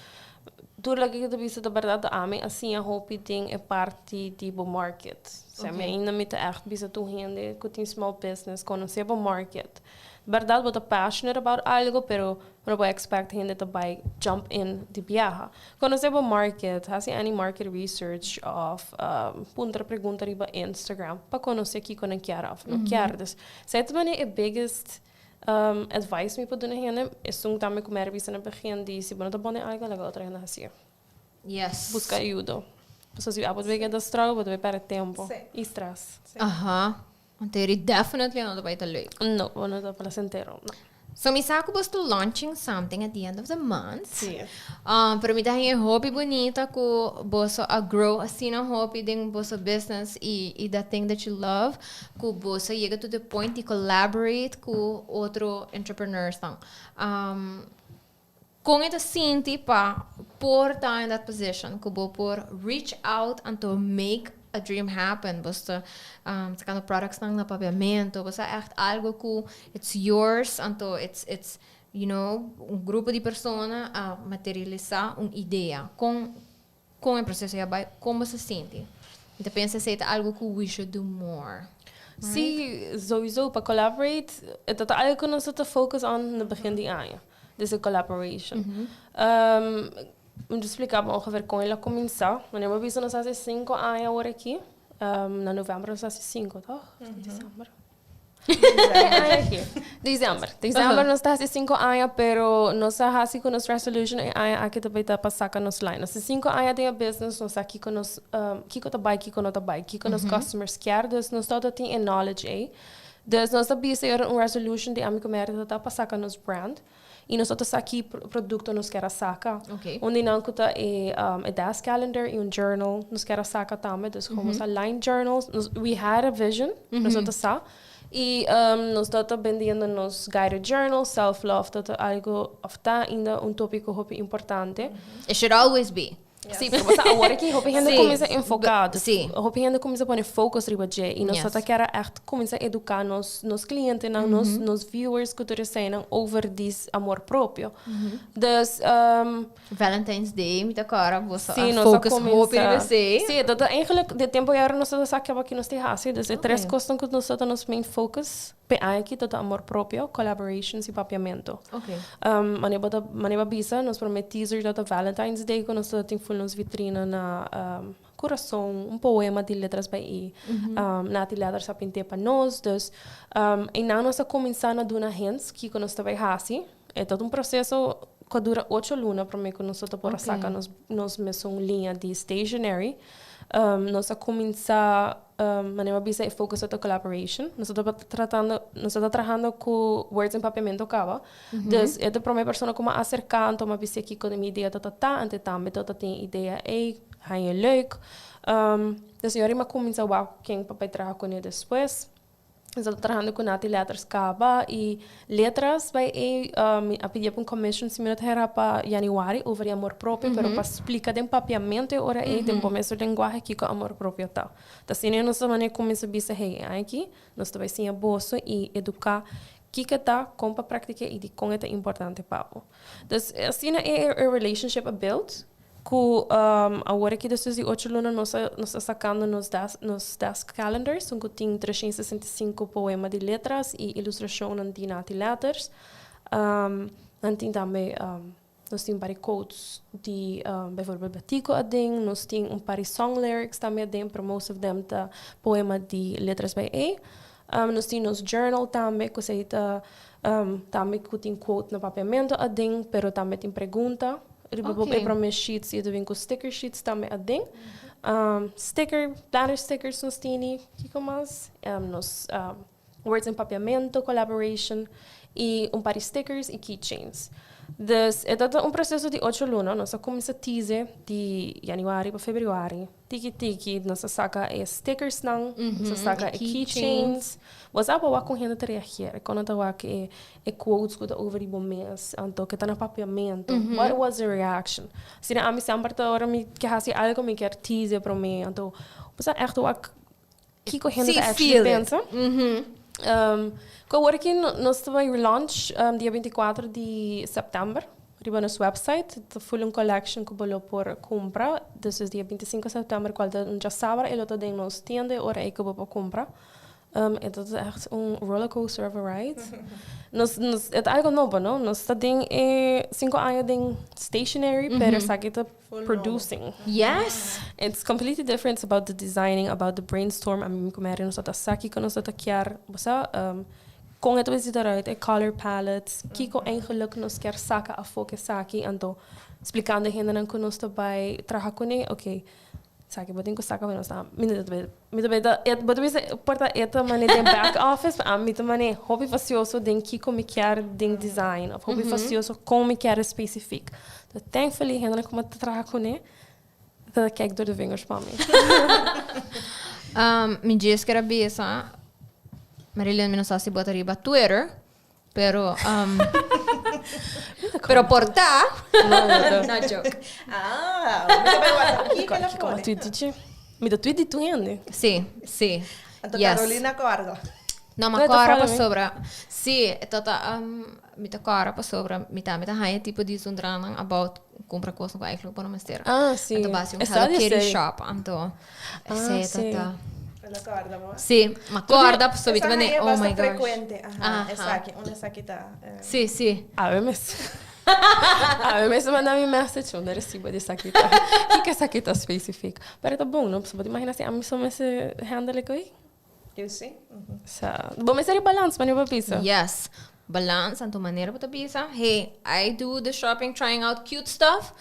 [SPEAKER 3] tur loke ku ta bisa ta bèrdat. Ami a siña hopi den e parti di bo market. Osea mi ainda mi ta ègt bisa tur hende ku tin small business konosé bo market. Bèrdat bo ta passionate about algo pero bo no por expect hende ta bai jump in di biaha. Konosé bo market, hasi any market research òf puntra pregunta riba Instagram pa konosé kiko nan kier òf no kier. Dus esei ta manera e biggest advice mi por duna hende, esun tambe ku mi a bisa na begin di si bo no ta bon den algo laga otro hende hasié. Buska ayudo. Pasobra si abo ta bay keda struggle bo ta bay perde tempo i stress.
[SPEAKER 2] Aha. Anto eri definitely no ta bai ta leuk.
[SPEAKER 3] No, bo no ta placentero, no.
[SPEAKER 2] So mi sa ku bo sta launching something at the end of the month.
[SPEAKER 3] Sí.
[SPEAKER 2] Pero mi ta haña e hopi bunita ku boso a grow asina hopi den boso business i i that thing that you love ku boso a yega to the point di collaborate ku otro entrepreneurs nan. Kon e ta sinti pa por ta in that position ku bo por reach out anto make a dream happen? Bo sta sakando productsnan na papiamentu, bo sa ègt algu ku it's yours anto it's it's you know un grupo di persona a materialisá un idea. Kon Kon e proseso ya bai? Kon bo sa sinti? Mi ta pensa esei ta algu ku we should do more.
[SPEAKER 3] Right? Sí, sowieso. Pa collaborate, e ta ta algu ku nos ta focus on na begin di aña. Dus e collaboration. Mi ta splika bo ongeveer kon el a kuminsá. Wanneer bo bisa nos hasi sinku aña awor aki. Na novèmber nos hasi sinku, tòg? Desèmber. December. December nos ta hasi 5 aña, pero nos a hasi ku nos resolution e aña aki ta bai ta pa saka nos line. Nos tin 5 aña den e business, nos sa kiko nos, kiko ta bai, kiko no ta bai, kiko nos customers kier, dus nos tabata tin e knowledge ei. Dus nos ta bisa e un resolution di ami ku Mary ta pa saka nos brand. I nos ta sa ki produkto nos kier a saka. Un di nan ku ta e, e desk calendar i un journal nos kier a saka tambe. Dus gewoon nos a line journals. Nos, we had a vision, nos ta sa. I nos ta ta bendiendo nos guided journal, self-love ta ta algo, of ta ainda un tópiko hopi importante.
[SPEAKER 2] It should always be.
[SPEAKER 3] Sí, pero basta awor aki hopi hende kuminsá enfoká. Dus hopi hende kuminsá pone focus riba dje. I nos ta kier a ègt kuminsá eduká nos nos klientenan, nos nos viewers ku tur eseinan over di amor propio. Dus
[SPEAKER 2] Valentine's Day mi ta kòrda boso a focus hopi riba esei.
[SPEAKER 3] Sí, dat ta eigenlijk di tempu ayora nos ta sa kaba ki nos tin hasi. Dus e tres kosnan ku nos ta nos main focus p'e aña aki ta amor propio, collaborations i papiamentu. Manera bo ta, manera bo a bisa, nos prome teaser ta Valentine's Day ku nos ta tin ful nos vitrina na kurason, un poema di Letras by E. Nati Letters a pint'é pa nos. Dus einan nos a kuminsá na duna hints kiko nos ta bai hasi. E ta un proseso ku a dura 8 luna promé ku nos ta por a saka nos nos mesun liña di stationery. Nos a kuminsá, manera bo a bisa, e focus ta collaboration. Nos ta tratando, nos ta trahando ku Words in Papiamento kaba. Dus e ta promé persona ku mi a aserká, anto mi a bisa kiko mi idea ta ta, anto e tambe ta tin idea ei, haña leuk. Dus yori mi a kuminsá wak ken pa bai traha kuné despues. Nos ta trahando ku Nati Letters kaba i Letras by E mi a pidi un commission si mi no ta hera pa januari over di amor propio, pero pa splika den papiamento e ora ei den bo mesun lenguahe kiko amor propio ta. Ta asina nos ta manera kuminsá bisa hey e aña aki nos ta bai siña boso i eduká kiko ta, kon pa praktiká i dikon e ta importante pa bo. Dus asina e relationship a build ku awor aki despues di 8 luna nos a nos ta sakando nos desk nos desk calendars ku tin 365 poema di letras i ilustrashonnan di Nati Letters. Nan tin tambe nos tin un par di quotes di bijvoorbeeld Betico aden, nos tin un par di song lyrics tambe aden, pero most of them ta poema di Letras by E. Nos tin nos journal tambe ku esei ta tambe ku tin quote na papiamento aden, pero tambe tin pregunta. Riba bo e prome sheets y ta bin cu sticker sheets tambe aden. Sticker, planner stickers nos tini, kico mas? Nos Words in Papiamento collaboration y un par di stickers y keychains. Dus e ta un proceso di ocho luna, nos a cuminsa tease di januari pa februari. Tiki tiki nos a saca e stickersnan, nos a saca e keychains. Bo sa bo wak con hende ta reageer, con nan ta wak e e quotes cu ta over di bo mes, anto ke ta na Papiamento. What was the reaction? Asina ami semper ta ora mi ke haci algo mi kier tease prome, anto bo sa echt wak kiko hende ta actually pensa. Cu awor aki nos ta bay relaunch dia 24 di september riba nos website. Ta full un collection cu bo lo por cumpra. Dus es dia 25 september cual ta un djasabra e lo ta den nos tienda e ora ey cu bo por cumpra. E ta echt un rollercoaster of a ride. Nos, nos, e ta algo nobo, no? Nos ta den e cinco aña den stationery, pero esaki ta producing.
[SPEAKER 2] Yes.
[SPEAKER 3] It's completely different it's about the designing, about the brainstorm. Ami mi ku Mary nos ta sa kiko nos ta kier, bo sa, um, kon e ta bisti eruit, e color palettes, kiko eigenlijk nos kier saka afó ku esaki, anto splikando e hendenan ku nos ta bai traha kuné, okay, Sa ki bo tin ku saka pa nos ta mi ta mi ta beta bo ta bisa por ta e ta mane den back office pa ami ta mane hopi fastioso den kiko mi kier den design of hopi fastioso kon mi kier specifiek. So thankfully hendenan ku mi ta traha kuné ta kijk door de vingers pa mi.
[SPEAKER 2] Mi djes kier a bisa Marilyn mi no sa si bo ta riba Twitter Pero, um, pero por ta. No joke.
[SPEAKER 4] Ah, mi ta bai wak kiko la
[SPEAKER 3] pone. Tweet di dje. Mi ta tweet di tur hende.
[SPEAKER 2] Sí, sí.
[SPEAKER 4] Anto
[SPEAKER 2] Yes.
[SPEAKER 4] Carolina corda.
[SPEAKER 2] No, ma
[SPEAKER 3] No, ta
[SPEAKER 2] cora
[SPEAKER 3] follow me.
[SPEAKER 2] pasobra. Sí, e ta um, mi ta cora pasobra mi ta mi ta haña tipo di zundranan about kumpra kosnan ku eigenlijk bo no mester.
[SPEAKER 3] Ah, sí.
[SPEAKER 2] Anto basi un
[SPEAKER 3] Esta
[SPEAKER 2] Hello
[SPEAKER 3] di
[SPEAKER 2] Kitty
[SPEAKER 3] esei.
[SPEAKER 2] shop, anto
[SPEAKER 3] Ah,
[SPEAKER 2] esei
[SPEAKER 3] sí.
[SPEAKER 2] ta ta.
[SPEAKER 4] El a corda bo.
[SPEAKER 2] Sí, ma corda pasobra mi ta
[SPEAKER 4] Esa
[SPEAKER 2] mane,
[SPEAKER 4] haña
[SPEAKER 2] oh
[SPEAKER 4] basta
[SPEAKER 2] my gosh.
[SPEAKER 4] frecuente. Aha,
[SPEAKER 2] Aha.
[SPEAKER 4] esaki, un esaki ta. Eh.
[SPEAKER 2] Sí, sí.
[SPEAKER 3] Awe mes. Awe mes a manda mi message, un recibo di esaki ta. Kiko esaki ta specifiek? Pero ta bon, no? Pasobra bo ta imagina si ami so mester handle e koe.
[SPEAKER 4] You see? Mhm.
[SPEAKER 3] Sa, bo mester e balans, manera bo bisa.
[SPEAKER 2] Yes. Balans, anto manera bo ta bisa, hey, I do the shopping trying out cute stuff,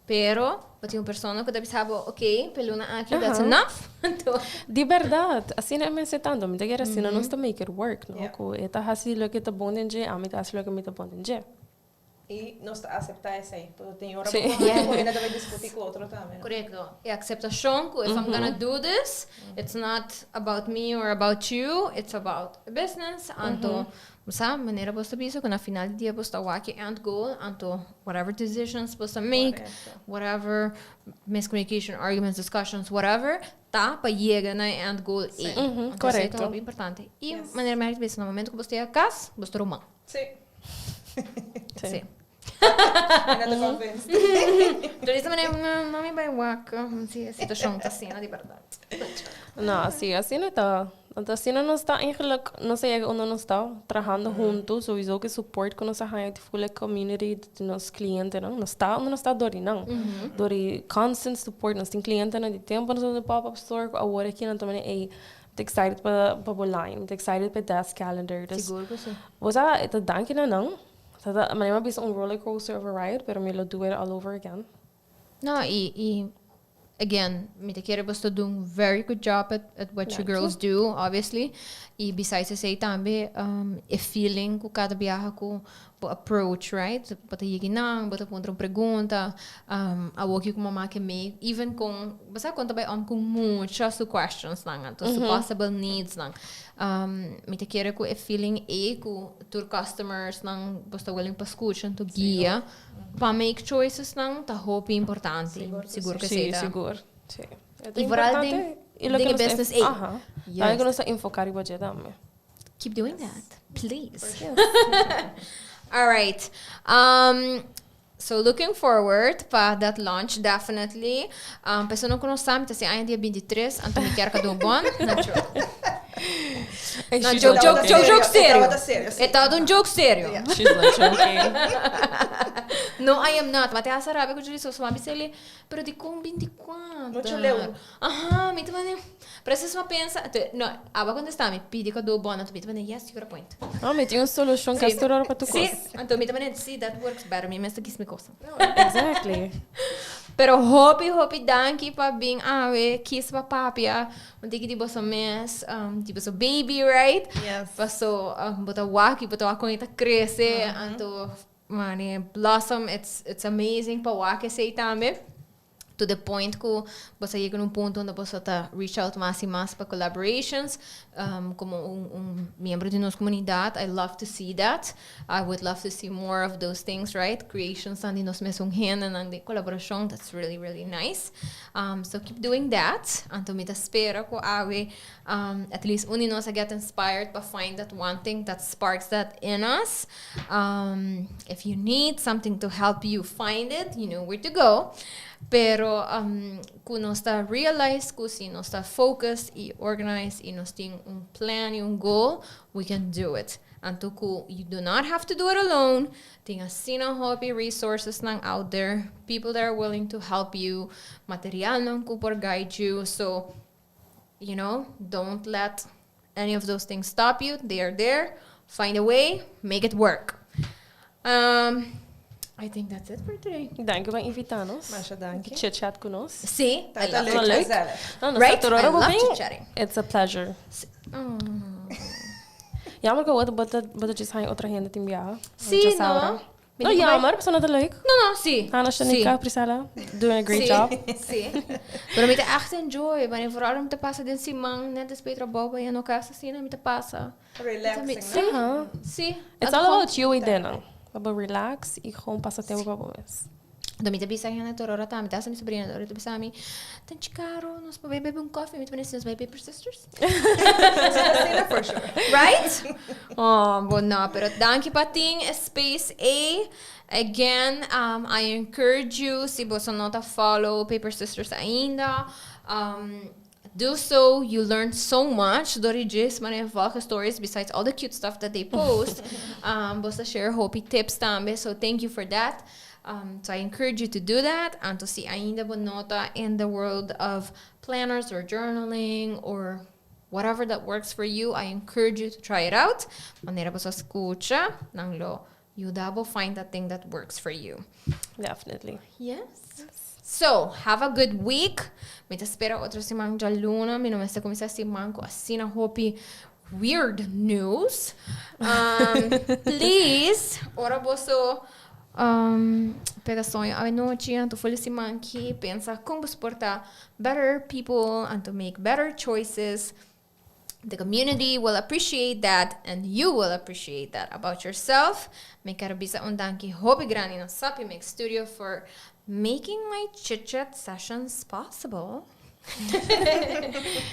[SPEAKER 2] pero bo tin un persona ku ta bisa bo, ok, p'e luna aki that's enough. Anto.
[SPEAKER 3] Di berdad, asina e mester tanto. Mi ta kere asina nos ta make it work, no?
[SPEAKER 4] Yeah.
[SPEAKER 3] Ku e ta hasi loke ta bon den dje, ami ta hasi loke mi ta bon den dje.
[SPEAKER 4] I nos ta aseptá esei. Pasobra tin ora
[SPEAKER 3] Sí.
[SPEAKER 4] bo ku hende ta bai diskutí ku otro tambe, no?
[SPEAKER 2] Korekto. E akseptashon ku if I'm gonna do this, it's not about me or about you, it's about a business. Anto, bo sa, manera bo ta bisa ku na final di dia bo ta wak e end goal, anto whatever decisions bo ta make, whatever miscommunication, arguments, discussions, whatever, ta pa yega na e end goal ei. Anto esei ta
[SPEAKER 3] Korekto.
[SPEAKER 2] hopi importante. I manera Mary ta bisa, na momento ku bo ta yega kas, bo ta ruman.
[SPEAKER 4] Sí.
[SPEAKER 2] Sí.
[SPEAKER 4] Mi no ta convinced.
[SPEAKER 2] Pero di esta manera, no, no mi bai wak si e situacion ta asina di berdad.
[SPEAKER 3] No, sí, asina ta. Anto asina nos ta eigenlijk, nos a yega unda nos ta, trahando hunto, sowieso ku e support ku nos a haña di full e community, di nos clientenan. Nos ta unda nos ta dor di nan. Dor di constant support. Nos tin clientenan di tempo nos a tin pop-up store ku awor aki nan ta manda ey, Mi ta excited pa pa bo line, mi ta excited pa e desk calendar. Dus,
[SPEAKER 2] Sigur ku si.
[SPEAKER 3] bo sa, e ta danki na nan. Ta ta, manera mi a bisa un roller coaster of a ride, pero mi lo do it all over again.
[SPEAKER 2] No, i, i again, mi ta kere boso ta do un very good job at, at what you
[SPEAKER 3] Danki.
[SPEAKER 2] girls do, obviously. I besides esei tambe, um, e feeling ku kada biaha ku bo approach, right? Bo ta yegi nan, bo ta puntra un pregunta, um, awoki ku mama ke mee, even kon, bo sa kon ta bai om ku mucha su questions nan, anto su possible needs nan. Um, mi ta kere ku e feeling ei ku tur customers nan bo sta willing pa skucha anto guia pa make choices nan ta hopi importante. Sigur ku
[SPEAKER 3] Sí,
[SPEAKER 2] esei ta.
[SPEAKER 3] sigur. Sí. E ta
[SPEAKER 2] I vooral
[SPEAKER 3] importante
[SPEAKER 2] den-
[SPEAKER 3] i loke
[SPEAKER 2] den e
[SPEAKER 3] nos ta
[SPEAKER 2] business ei.
[SPEAKER 3] Aha.
[SPEAKER 2] Juist.
[SPEAKER 3] Loke nos ta enfoká riba dje tambe.
[SPEAKER 2] Keep doing that, please. All right. Um, so looking forward pa that launch, definitely. Um, persona ku no sa, mi ta si aña dia 23, anto mi kier kado bon. Na joke. Na
[SPEAKER 3] She's
[SPEAKER 2] joke,
[SPEAKER 3] not
[SPEAKER 2] joke,
[SPEAKER 3] joking.
[SPEAKER 2] joke, joke serio.
[SPEAKER 4] E tabata serio, sí.
[SPEAKER 2] E tabata un joke serio.
[SPEAKER 3] She's not joking.
[SPEAKER 2] No, I am not. Ma te hasta rabia cu Julissa, so mi bisele, pero di con 24?
[SPEAKER 4] Mucho leu.
[SPEAKER 2] Aha, mi ta mane. Pero esei mi pensa, no, aba contesta mi, pidi cadeau bon, anto mi ta mane, yes, you got a point.
[SPEAKER 3] No, mi tin un solucion
[SPEAKER 2] Si.
[SPEAKER 3] cu ora pa tu
[SPEAKER 2] Si,
[SPEAKER 3] cos.
[SPEAKER 2] anto mi ta mane, si, that works better, mi mes ta kies mi cosa.
[SPEAKER 3] Exactly.
[SPEAKER 2] Pero hopi, hopi danki pa bin awe, kies pa papia, un tiki di boso mes, di boso baby, right?
[SPEAKER 4] Yes.
[SPEAKER 2] Paso, bo ta wak y bo ta wak con e ta crece, anto, mane, blossom, it's amazing pa wak esey tambe. To the point cu bo a yega na un punto unda bo ta reach out mas y mas pa collaborations como un miembro di nos comunidad. I love to see that. I would love to see more of those things, right? Creations di nos mes hende di colaboracion. That's really, really nice. So keep doing that. Anto mi ta spera cu awe at least un di nos get inspired to find that one thing that sparks that in us. If you need something to help you find it, you know where to go. Pero cu nos ta realize cu si nos ta focus y organize y nos tin un plan y un goal, we can do it. Anto cu you do not have to do it alone. Tin asina hopi resources nan out there, people that are willing to help you, material nan cu por guide you. So, don't let any of those things stop you. They are there. Find a way, make it work. I think that's it for today.
[SPEAKER 3] Dank je pa invita nos.
[SPEAKER 4] Masha danki.
[SPEAKER 3] Chit chat cu nos.
[SPEAKER 2] Si, I
[SPEAKER 4] Ta
[SPEAKER 2] love
[SPEAKER 4] leuk,
[SPEAKER 2] it.
[SPEAKER 3] Leuk.
[SPEAKER 4] Gezellig.
[SPEAKER 3] No,
[SPEAKER 2] Right?
[SPEAKER 3] right?
[SPEAKER 2] I love chit-chatting.
[SPEAKER 3] It's a pleasure. Jammer cu bo ta bo ta just haya otro hende tin biaha.
[SPEAKER 2] Si, no?
[SPEAKER 3] No, jammer, pasobra ta leuk.
[SPEAKER 2] No, si.
[SPEAKER 3] Hanna, Shanika, Priscilla, doing a great job.
[SPEAKER 2] Si. Pero mi ta echt enjoy, maar vooral om te pasa den siman, net despues trabou, pa no cas asina, mi ta pasa.
[SPEAKER 4] Relaxing,
[SPEAKER 2] Si.
[SPEAKER 4] no?
[SPEAKER 2] Si.
[SPEAKER 3] It's all about you y dinner. About relax y gewoon pasa tempo pa bo mes.
[SPEAKER 2] Do mi ta bisa hende tur ora tambe, ta mi sobrina, ora ta bisa mi, "Tanchi Caro, nos por bebe un coffee," mi ta bisa, "Nos bay Paper Sisters."
[SPEAKER 4] Asina for sure.
[SPEAKER 2] Right? Oh, bon, no, pero danki pa tin space A. Again, I encourage you, si bo no ta follow Paper Sisters ainda, do so. You learn so much. Dor di djis, man, volg stories besides all the cute stuff that they post. Bo ta share hopi tips tambe, so thank you for that. So I encourage you to do that. Anto si ainda bo no ta in the world of planners or journaling or whatever that works for you, I encourage you to try it out. Manera bo scucha, nan lo yuda bo find that thing that works for you.
[SPEAKER 3] Definitely.
[SPEAKER 2] Yes. So, have a good week. Mi ta spera otro siman djaluna. Mi no mester cuminsa siman cu asina hopi weird news. Please, ora boso pega soño anochi, anto for di siman aki, pensa con bo por ta better people and to make better choices. The community will appreciate that and you will appreciate that about yourself. Mi kier bisa un danki hopi grandi na Sapi Mix Studio for making my chit chat sessions possible.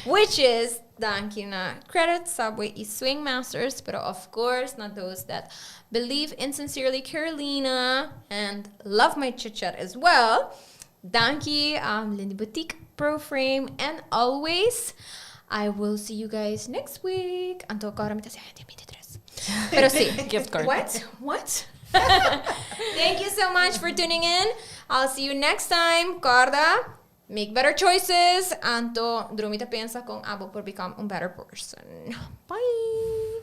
[SPEAKER 2] Which is danki na Credit, Subway y Swing Masters, but of course not those that believe in Sincerely Carolina and love my chit chat as well. Danki, Lindy Boutique, Pro Frame, and always. I will see you guys next week. Anto awor mi ta 23. Pero si.
[SPEAKER 3] Gift card.
[SPEAKER 2] What? What? Thank you so much for tuning in. I'll see you next time. Corda, make better choices. Anto, drumi ta pensa con abo por become a better person. Bye.